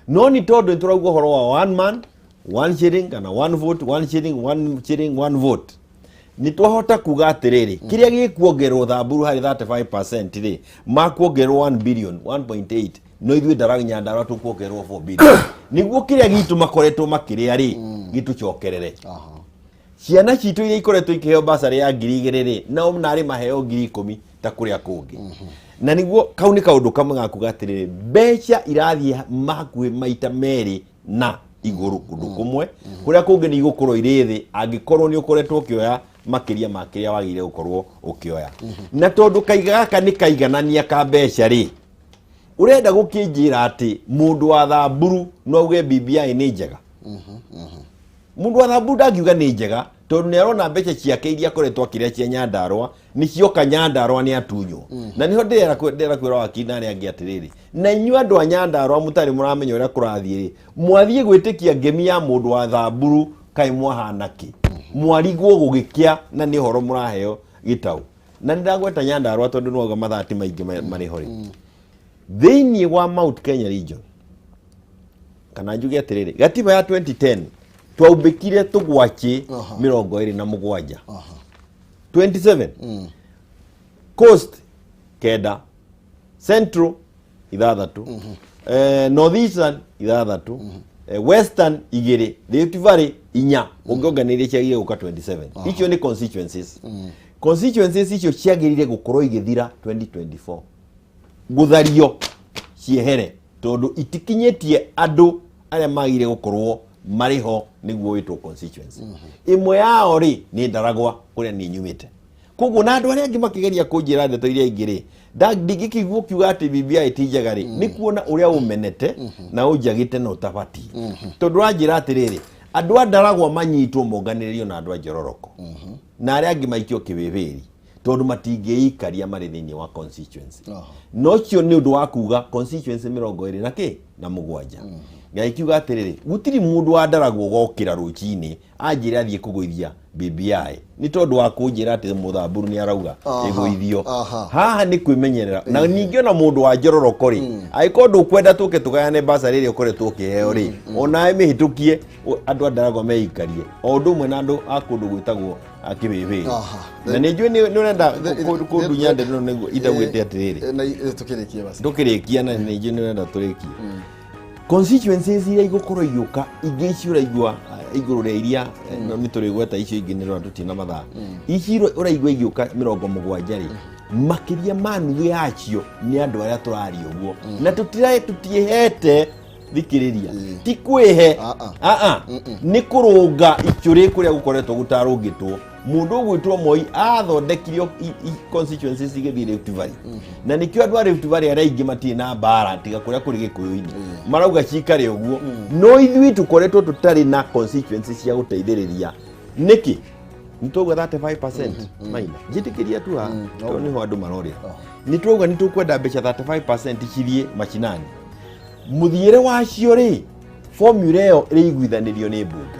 no nĩ tondũ nĩ tũrauga ũhoro wa one man one shilling kana one vote one shilling one shilling one vote nĩ twahota kuga atĩrĩrĩ kĩrĩa gĩkuongererwo Samburu harĩ 35% rĩ makuongererwo 1 billion 1.8 no ithuĩ ndara Nyandarua tũkuongererwo 4 billion nĩguo kĩrĩa gitũ makoretwo makĩrĩa rĩ gĩtũcokerere ciana citũ iria ikoretwo ikĩheo basarĩ ya 2,000 rĩ nao narĩ maheo 10,000 Ta kũrĩa kũngĩ. Na nĩguo kau nĩ kaũndũ kamwe ga kuga atĩrĩrĩ, mbeca irathiĩ hakuhĩ maita merĩ na igũrũ kũndũ kũmwe, kũrĩa kũngĩ nĩ igũkorwo irĩ thĩ angĩkorwo nĩ ũkoretwo ũkĩoya makĩria ma kĩrĩa wagĩrĩire gũkorwo ũkĩoya. Na tondũ kaiga gaka nĩ kaiganania ka mbeca rĩ, ũrenda gũkĩnjĩra atĩ mũndũ wa Thamburu no auge BBI nĩ njega? Mũndũ wa Thamburu ndangiuga nĩ njega, tondũ nĩ arona mbeca ciake iria akoretwo akĩrĩa cia Nyandarũa nĩ cioka Nyandarũa nĩ atunywo. Na nĩho ndĩrera kwĩra wakiri na arĩa angĩ atĩrĩrĩ, na inyuĩ andũ a Nyandarũa mũtarĩ mũramenya ũrĩa kũrathiĩ rĩ, mwathiĩ gwĩtĩkia ngemi ya mũndũ wa Thamburu kaĩ mwahana kĩ? Mwarigwo gũgĩkĩa na nĩ ũhoro mũraheo gĩtaũ. Na nĩ ndagweta Nyandarũa tondũ nĩwauga mathaa ti maingĩ marĩ ho rĩ. Thĩinĩ wa Mount Kenya region, kana njuge atĩrĩrĩ, gatiba ya 2010 twaumbĩkire tũgwacĩ 27, 27, Coast 9, Central 6, Northeastern 6, Western 2, Rift Valley 4, ũngĩonganĩria ciagĩrĩire gũka 27. Icio nĩ constituencies. Constituencies icio ciagĩrĩire gũkorwo igĩthira 2024, gũthario ciehere, tondũ itikinyĩtie andũ arĩa magĩrĩire gũkorwo marĩ ho nĩguo wĩtwo constituency. Ĩmwe yao rĩ nĩ Ndaragwa kũrĩa niĩ nyumĩte. Koguo na andũ arĩa angĩ makĩgeria kũnjĩra ndeto iria ingĩ rĩ, ndingĩkĩigua ũkiuga atĩ BBI ti njega rĩ, nĩ kuona ũrĩa ũmenete na ũnjagĩte na ũtabatiĩ. Tondũ ũranjĩra atĩrĩrĩ, andũ a Ndaragwa manyitwo monganĩrĩrio na andũ a Njororoko na arĩa angĩ maikio kĩwĩwĩri, tondũ matingĩikaria marĩ thĩinĩ wa constituency. No ũcio nĩ ũndũ wa kuga constituency mĩrongo ĩrĩ na kĩ na mũgwanja. Ngagĩkiuga atĩrĩrĩ, gũtirĩ mũndũ wa Ndaragwa ũgokĩra rũcinĩ anjĩre athiĩ kũgũithia BBI nĩ tondũ wa kũnjĩra atĩ Mũthamburu nĩ arauga ĩgũithio. Haha nĩ kwĩmenyerera. Na ningĩ ona mũndũ wa Njororoko rĩ, angĩkorwo ndũkwenda tũke tũgayane basarĩ ĩrĩa ũkoretwo ũkĩheo rĩ, onawe mĩhĩtũkie andũ a Ndaragwa meikarie o ũndũ ũmwe na andũ a kũndũ gwĩtagwo kĩwĩwĩri. Na nĩ njũĩ nĩ ũrenda kũndunya ndeto ĩno nĩguo itaugĩte atĩrĩrĩ. Na tũkĩrĩkie basi. Tũkĩrĩkia, na nĩ njũĩ nĩ ũrenda tũrĩkie. Constituencies iria igũkorwo igĩũka ingĩ ici ũraigua igũrũ rĩa iria, no nĩ tũrĩgweta icio ingĩ nĩ rora tũtirĩ na mathaa. Ici ũraigua igĩũka 70 rĩ, makĩria ma nuthu yacio nĩ andũ arĩa tũraria ũguo na tũtiĩhete. Thikĩrĩria, ti kwĩhe, aa nĩ kũrũnga icũrĩ kũrĩa gũkoretwo gũtarũngĩtwo. Mũndũ ũgwĩtwo Moi athondekire constituencies igĩthiĩ Rift Valley, na nĩkĩo andũ a Rift Valley arĩa aingĩ matirĩ na mbara tiga kũrĩa kũrĩ Gĩkũyũ-inĩ marauga cikare ũguo. No ithuĩ tũkoretwo tũtarĩ na constituency cia gũteithĩrĩria. Nĩkĩ nĩ twauga 35% maina njĩtĩkĩria tu haha, tondũ nĩho andũ marorĩra. Nĩ twauga nĩ tũkwenda mbeca 35% cithiĩ macinani. Mũthiĩre wacio rĩ, formula ĩyo ĩrĩiguithanĩrio nĩ mbunge,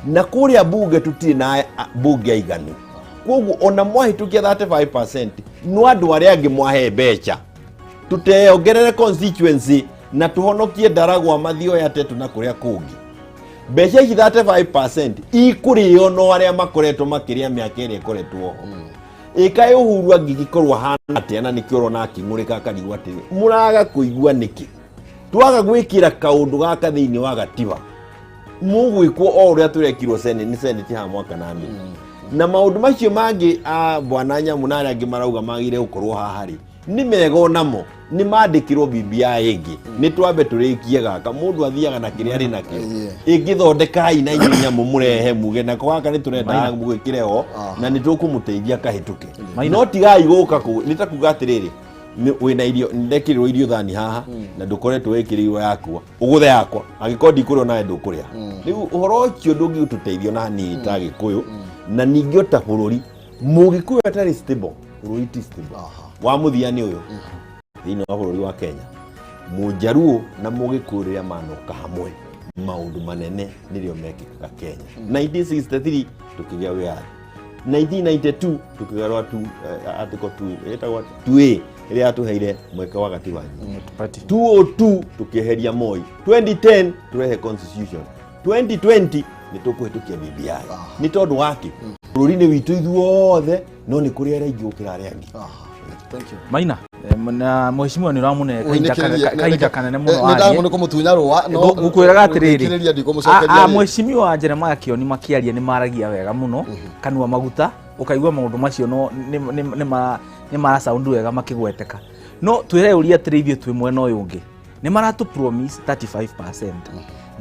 na kũrĩa mbunge tũtirĩ na mbunge aiganu. Koguo ona mwahĩtũkia 35%, no andũ arĩa angĩ mwahe mbeca tũteongerere constituency na tũhonokie Ndaragwa, Mathioya, Tetu na kũrĩa kũngĩ. Mbeca ici 35% ikũrĩo no arĩa makoretwo makĩrĩa mĩaka ĩrĩa ĩkoretwo ho. Ĩkaĩ Uhuru angĩgĩkorwo ahana atĩa? Na nĩkĩo ũrona akĩng'ũrĩka akarigwo atĩrĩ, mũraga kũigua nĩkĩ twaga gwĩkĩra kaũndũ gaka thĩinĩ wa gatiba? Mũgwĩkwo o ũrĩa tũrekirwo nĩ senate haha mwaka na nuthu na maũndũ macio mangĩ. A bwana Nyamu na arĩa angĩ marauga magĩrĩire gũkorwo haha rĩ, nĩ mega onamo nĩ mandĩkĩrwo BBI ĩngĩ. Nĩ twambe tũrĩkie gaka. Mũndũ athiaga na kĩrĩa arĩ nakĩo. Ĩngĩthondekai na inyuĩ nyamũ mũrehe muge nako gaka nĩ tũrenda mũgĩkĩre ho na nĩ tũkũmũteithia kahĩtũke. No tigai gũka kũ nĩ ta kuga atĩrĩrĩ, wĩna irio, ndekĩrĩrwo irio thani haha na ndũkoretwo wĩkĩrĩirwo yakwa, ũgũthe yakwa angĩkorwo ndikũrĩa nawe ndũkũrĩa. Rĩu ũhoro ũcio ndũngĩtũteithia ona hanini ta Gĩkũyũ na ningĩ o ta bũrũri. Mũgĩkũyũ atarĩ stable, bũrũri ti stable. Wa mũthia nĩ ũyũ, thĩinĩ wa bũrũri wa Kenya, Mũnjaruo na Mũgĩkũyũ rĩrĩa manoka hamwe, maũndũ manene nĩrĩo mekĩkaga Kenya. 1963 tũkĩgĩa wĩyathi, 1992 tũkĩgarũra tu article 2 ĩtagwo 2A ĩrĩa yatũheire mweke wa gatiba nyingĩ. 202 tũkĩeheria Moi, 2010 tũrehe constitution, 2020 nĩ tũkũhĩtũkia BBI. Nĩ tondũ wake bũrũri-inĩ witũ ithuothe, no nĩ kũrĩ arĩa aingĩ gũkĩra arĩa angĩ. Thank you. Maina. Na mheshimiwa nĩ ũramũne kahinda kanene mũno. Nĩ ndamũ nĩ kũmũtunya rũa. No ngũkwĩraga atĩrĩrĩ, ngũkĩrĩria ndikũmũcokeria. Mheshimiwa Jeremiah Kioni makĩaria nĩ maragia wega mũno, kanua maguta, ũkaigua maũndũ macio no nĩ mara sound wega makĩgweteka. No twĩre ũria atĩrĩ, ithuĩ twĩ mwena ũyũ ũngĩ nĩ maratũ promise 35%,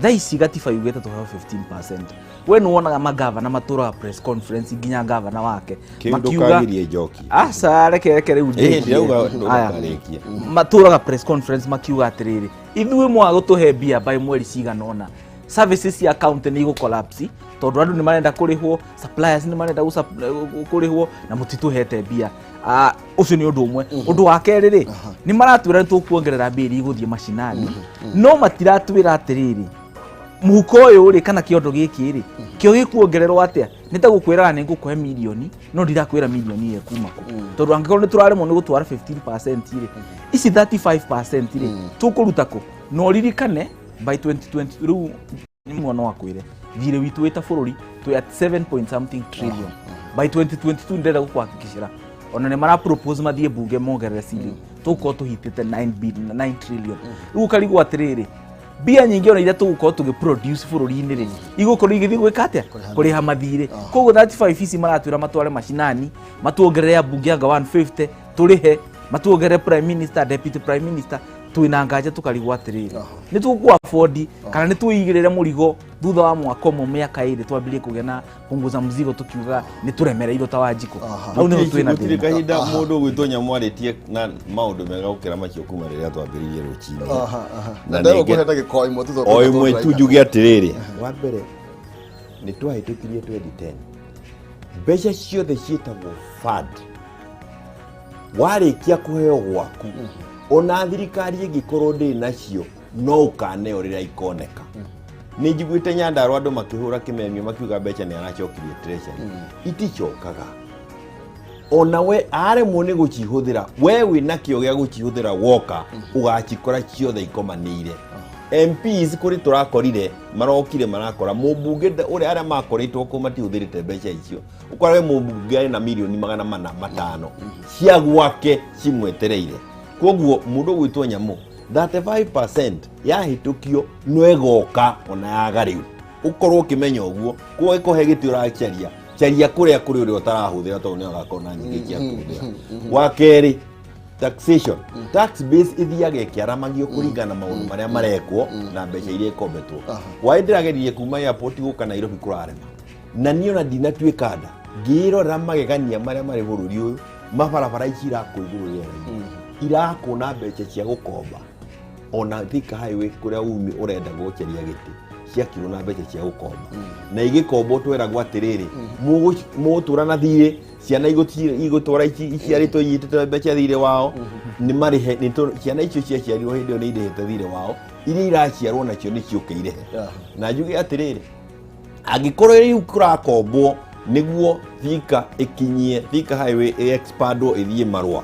thaa ici gatiba yugĩte tũheo 15%. We nĩ wonaga magavana matũraga press conference, nginya gavana wake. Kĩu ndũkagirie njoki. Aca, reke rĩu. Ĩĩ, ndirauga ndũkarĩkie. Matũraga press conference makiuga atĩrĩrĩ, ithuĩ mwaga gũtũhe mbia by mweri cigana ũna, services cia county nĩ igũ collapse, tondũ andũ nĩ marenda kũrĩhwo, suppliers nĩ marenda kũrĩhwo na mũtitũhete mbia. Ũcio nĩ ũndũ ũmwe. Ũndũ wa kerĩ rĩ, nĩ maratwĩra nĩ tũkuongerera mbia iria igũthiĩ macinani, no matiratwĩra atĩrĩrĩ, mũhuko ũyũ rĩ kana kĩondo gĩkĩ rĩ kĩo gĩkuongererwo atĩa. Nĩ ta gũkwĩraga nĩ ngũkũhe mirioni, no ndirakwĩra mirioni ĩyo kuma kũ, tondũ angĩkorwo nĩ tũraremwo nĩ gũtwara 15% rĩ, ici 35% rĩ tũkũruta kũ? Na ũririkane by 2020 rĩu nĩ mwana wakwĩre thirĩ witũ wĩ ta bũrũri twĩ at 7 point something trillion. By 2022 ndĩrenda gũkũhakikicĩra ona nĩ mara propose mathiĩ bunge mongerere ceiling, tũgũkorwo tũhitĩte 9 billion, 9 trillion. Rĩu ũkarigwo atĩrĩrĩ, mbia nyingĩ ona iria tũgũkorwo tũgĩ produce bũrũri-inĩ rĩ, igũkorwo igĩthiĩ gwĩka atĩa? Kũrĩha mathirĩ. Koguo 35 ici maratwĩra matware macinani, matuongerere ambunge anga 150 tũrĩhe, matuongerere prime minister, deputy prime minister, twĩna nganja. Tũkarigwo atĩrĩrĩ, nĩ tũkũ afford kana nĩ twĩigĩrĩre mũrigo thutha wa mwaka ũmwe, mĩaka 2, twambĩrĩrie kũgĩa na punguza mzigo tukiuga nĩ tũremereirwo ta Wanjikũ. Hau nĩho twĩna Gũtirĩ thĩna. kahinda mũndũ ũgwĩtwo nyamũ arĩtie na maũndũ mega gũkĩra macio kuma rĩrĩa twambĩrĩirie rũcinĩ. Na nderwo kũhe ndagĩka o ĩmwe tu. O ĩmwe tu njuge atĩrĩrĩ, wa mbere nĩ twahĩtũkirie 2010 mbeca ciothe ciĩtagwo fund. Warĩkia kũheo gwaku, ona thirikari ĩngĩkorwo ndĩrĩ nacio, no ũkaneo rĩrĩa ikoneka. Nĩ njiguĩte Nyandarua andũ makĩhũra kĩmemio makiuga mbeca nĩ aracokirie treasury. Iticokaga. Ona we aremwo nĩ gũcihũthĩra, we wĩna kĩo gĩa gũcihũthĩra, woka ũgacikora ciothe ikomanĩire. MPs kũrĩ tũrakorire marokire marakora mũmbunge ũrĩa arĩa makoretwo kũ matihũthĩrĩte mbeca icio. Ũkorage mũmbunge arĩ na mirioni 405 cia gwake cimwetereire. Koguo mũndũ ũgwĩtwo nyamũ, 35% yahĩtũkio no ĩgoka ona yaga rĩu, ũkorwo ũkĩmenya ũguo. Koguo ĩkũhe gĩtĩ ũracaria caria kũrĩa kũrĩ ũrĩa ũtarahũthĩra, tondũ nĩ agakorwo na nyingĩ cia kũhũthĩra. Wa kerĩ, taxation, tax base ithiaga ĩkĩaramagio kũringana na maũndũ marĩa marekwo na mbeca iria ikombetwo. Waĩ ndĩrageririe kuma airport gũka Nairobi kũrarema, na niĩ ona ndinatuĩka nda ngĩrorera magegania marĩa marĩ bũrũri ũyũ. Mabarabara ici irakwo igũrũ rĩera-inĩ, irakwo na mbeca cia gũkomba. Ona Thika Highway kũrĩa umi ũrenda gũcaria gĩtĩ ciakirwo na mbeca cia gũkomba, na igĩkombwo tweragwo atĩrĩrĩ, mũgũtũra na thirĩ, ciana igũtũra iciarĩtwo inyitĩte mbeca thirĩ wao nĩ marĩhe. Ciana icio ciaciarirwo hĩndĩ ĩyo nĩ irĩhĩte thirĩ wao, iria iraciarwo nacio nĩ ciũke irĩhe. Na njuge atĩrĩrĩ, angĩkorwo rĩu kũrakombwo nĩguo Thika ĩkinyie Thika Highway ĩexpandwo ĩthiĩ Marũa,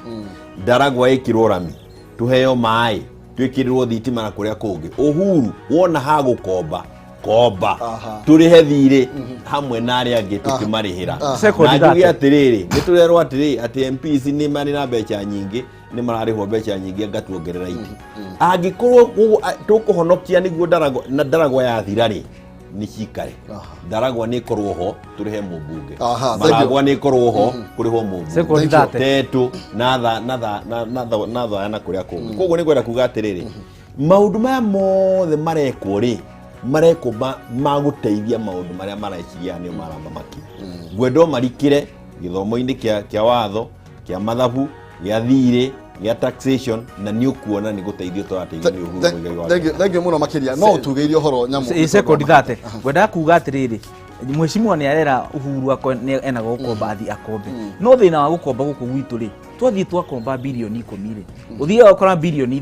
Ndaragwa ĩkĩrwo rami, tũheo maĩ, twĩkĩrĩrwo thitima na kũrĩa kũngĩ, Uhuru wona ha gũkomba komba, tũrĩhe thirĩ hamwe na arĩa angĩ tũkĩmarĩhĩra. Second. Na njuge That. atĩrĩrĩ, nĩ tũrerwo atĩrĩrĩ atĩ MPs nĩ marĩ na mbeca nyingĩ, nĩ mararĩhwo mbeca nyingĩ, ngatuongerera itĩ. Angĩkorwo tũkũhonokia nĩguo Ndaragwa na Ndaragwa yathira rĩ, nĩ cikare Ndaragwa nĩ ĩkorwo ho tũrĩhe mũmbunge. Aha, thank you. Maragwa nĩ ĩkorwo ho kũrĩhwo mũmbunge. Second that. Tetu na tha na tha na na tha na thaya na kũrĩa kũngĩ. Koguo nĩ ngwenda kuga atĩrĩrĩ, maũndũ maya mothe marekwo rĩ, marekwo ma gũteithia maũndũ marĩa mareciria nĩo maramamakia. Ngwenda marikĩre gĩthomo-inĩ kĩa watho, kĩa mathabu, gĩa thirĩ, gĩa taxation, na nĩ ũkuona nĩ gũteithio tũrateithio nĩ Uhuru Muigai wa Thank you, thank you mũno makĩria. No ũtugĩirie ũhoro nyamũ. Second that, ngwendaga kuga atĩrĩrĩ, mheshimiwa nĩ arera Uhuru nĩ enaga gũkomba, athi akombe, no thĩna wa gũkomba gũkũ gwitũ rĩ, twathiĩ twakomba 10 birioni rĩ, ũthiaga ũkora 5 birioni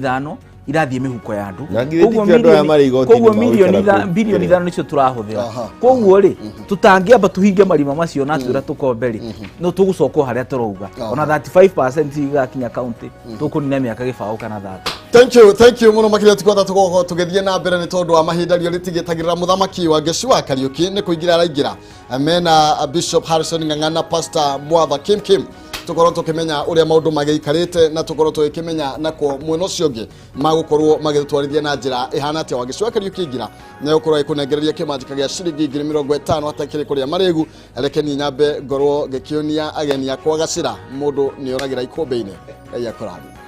irathiĩ mĩhuko ya andũ. Na githĩ ti kĩo andũ aya marĩ igoti-inĩ Koguo magũikara kũu? 5 birioni nĩcio tũrahũthĩra. Koguo rĩ, tũtangĩamba tũhinge marima macio na twĩra tũkombe rĩ, no tũgũcoka o harĩa tũrauga. Ona 35% igakinya county, tũkũnina mĩaka 20 kana 30. Thank you, thank you mũno makĩria. Tikwenda tũgokorwo tũgĩthiĩ na mbere nĩ tondũ wa mahinda, rio rĩtigĩtagĩrĩra. Mũthamaki wa Ngecua Kariũki nĩ kũingĩra araingĩra mena Bishop Harrison Ng'ang'a na Pastor Mwatha Kim Kim. Tũkorwo tũkĩmenya ũrĩa maũndũ magĩikarĩte na tũkorwo tũgĩkĩmenya nako mwena ũcio ũngĩ magũkorwo magĩtwarithia na njĩra ĩhana atĩa. Wangeci wa Kariuki Ngira nĩegũkorwo agĩkũnengereria kĩmanjĩka gĩa ciringi 50,000 hatakĩrĩ kũrĩa marĩgu. Reke niĩ nyambe ngorwo ngĩkĩonia ageni akwa gacĩra, mũndũ nĩoragĩra ikũmbĩ-inĩ. Ngai akũrathime.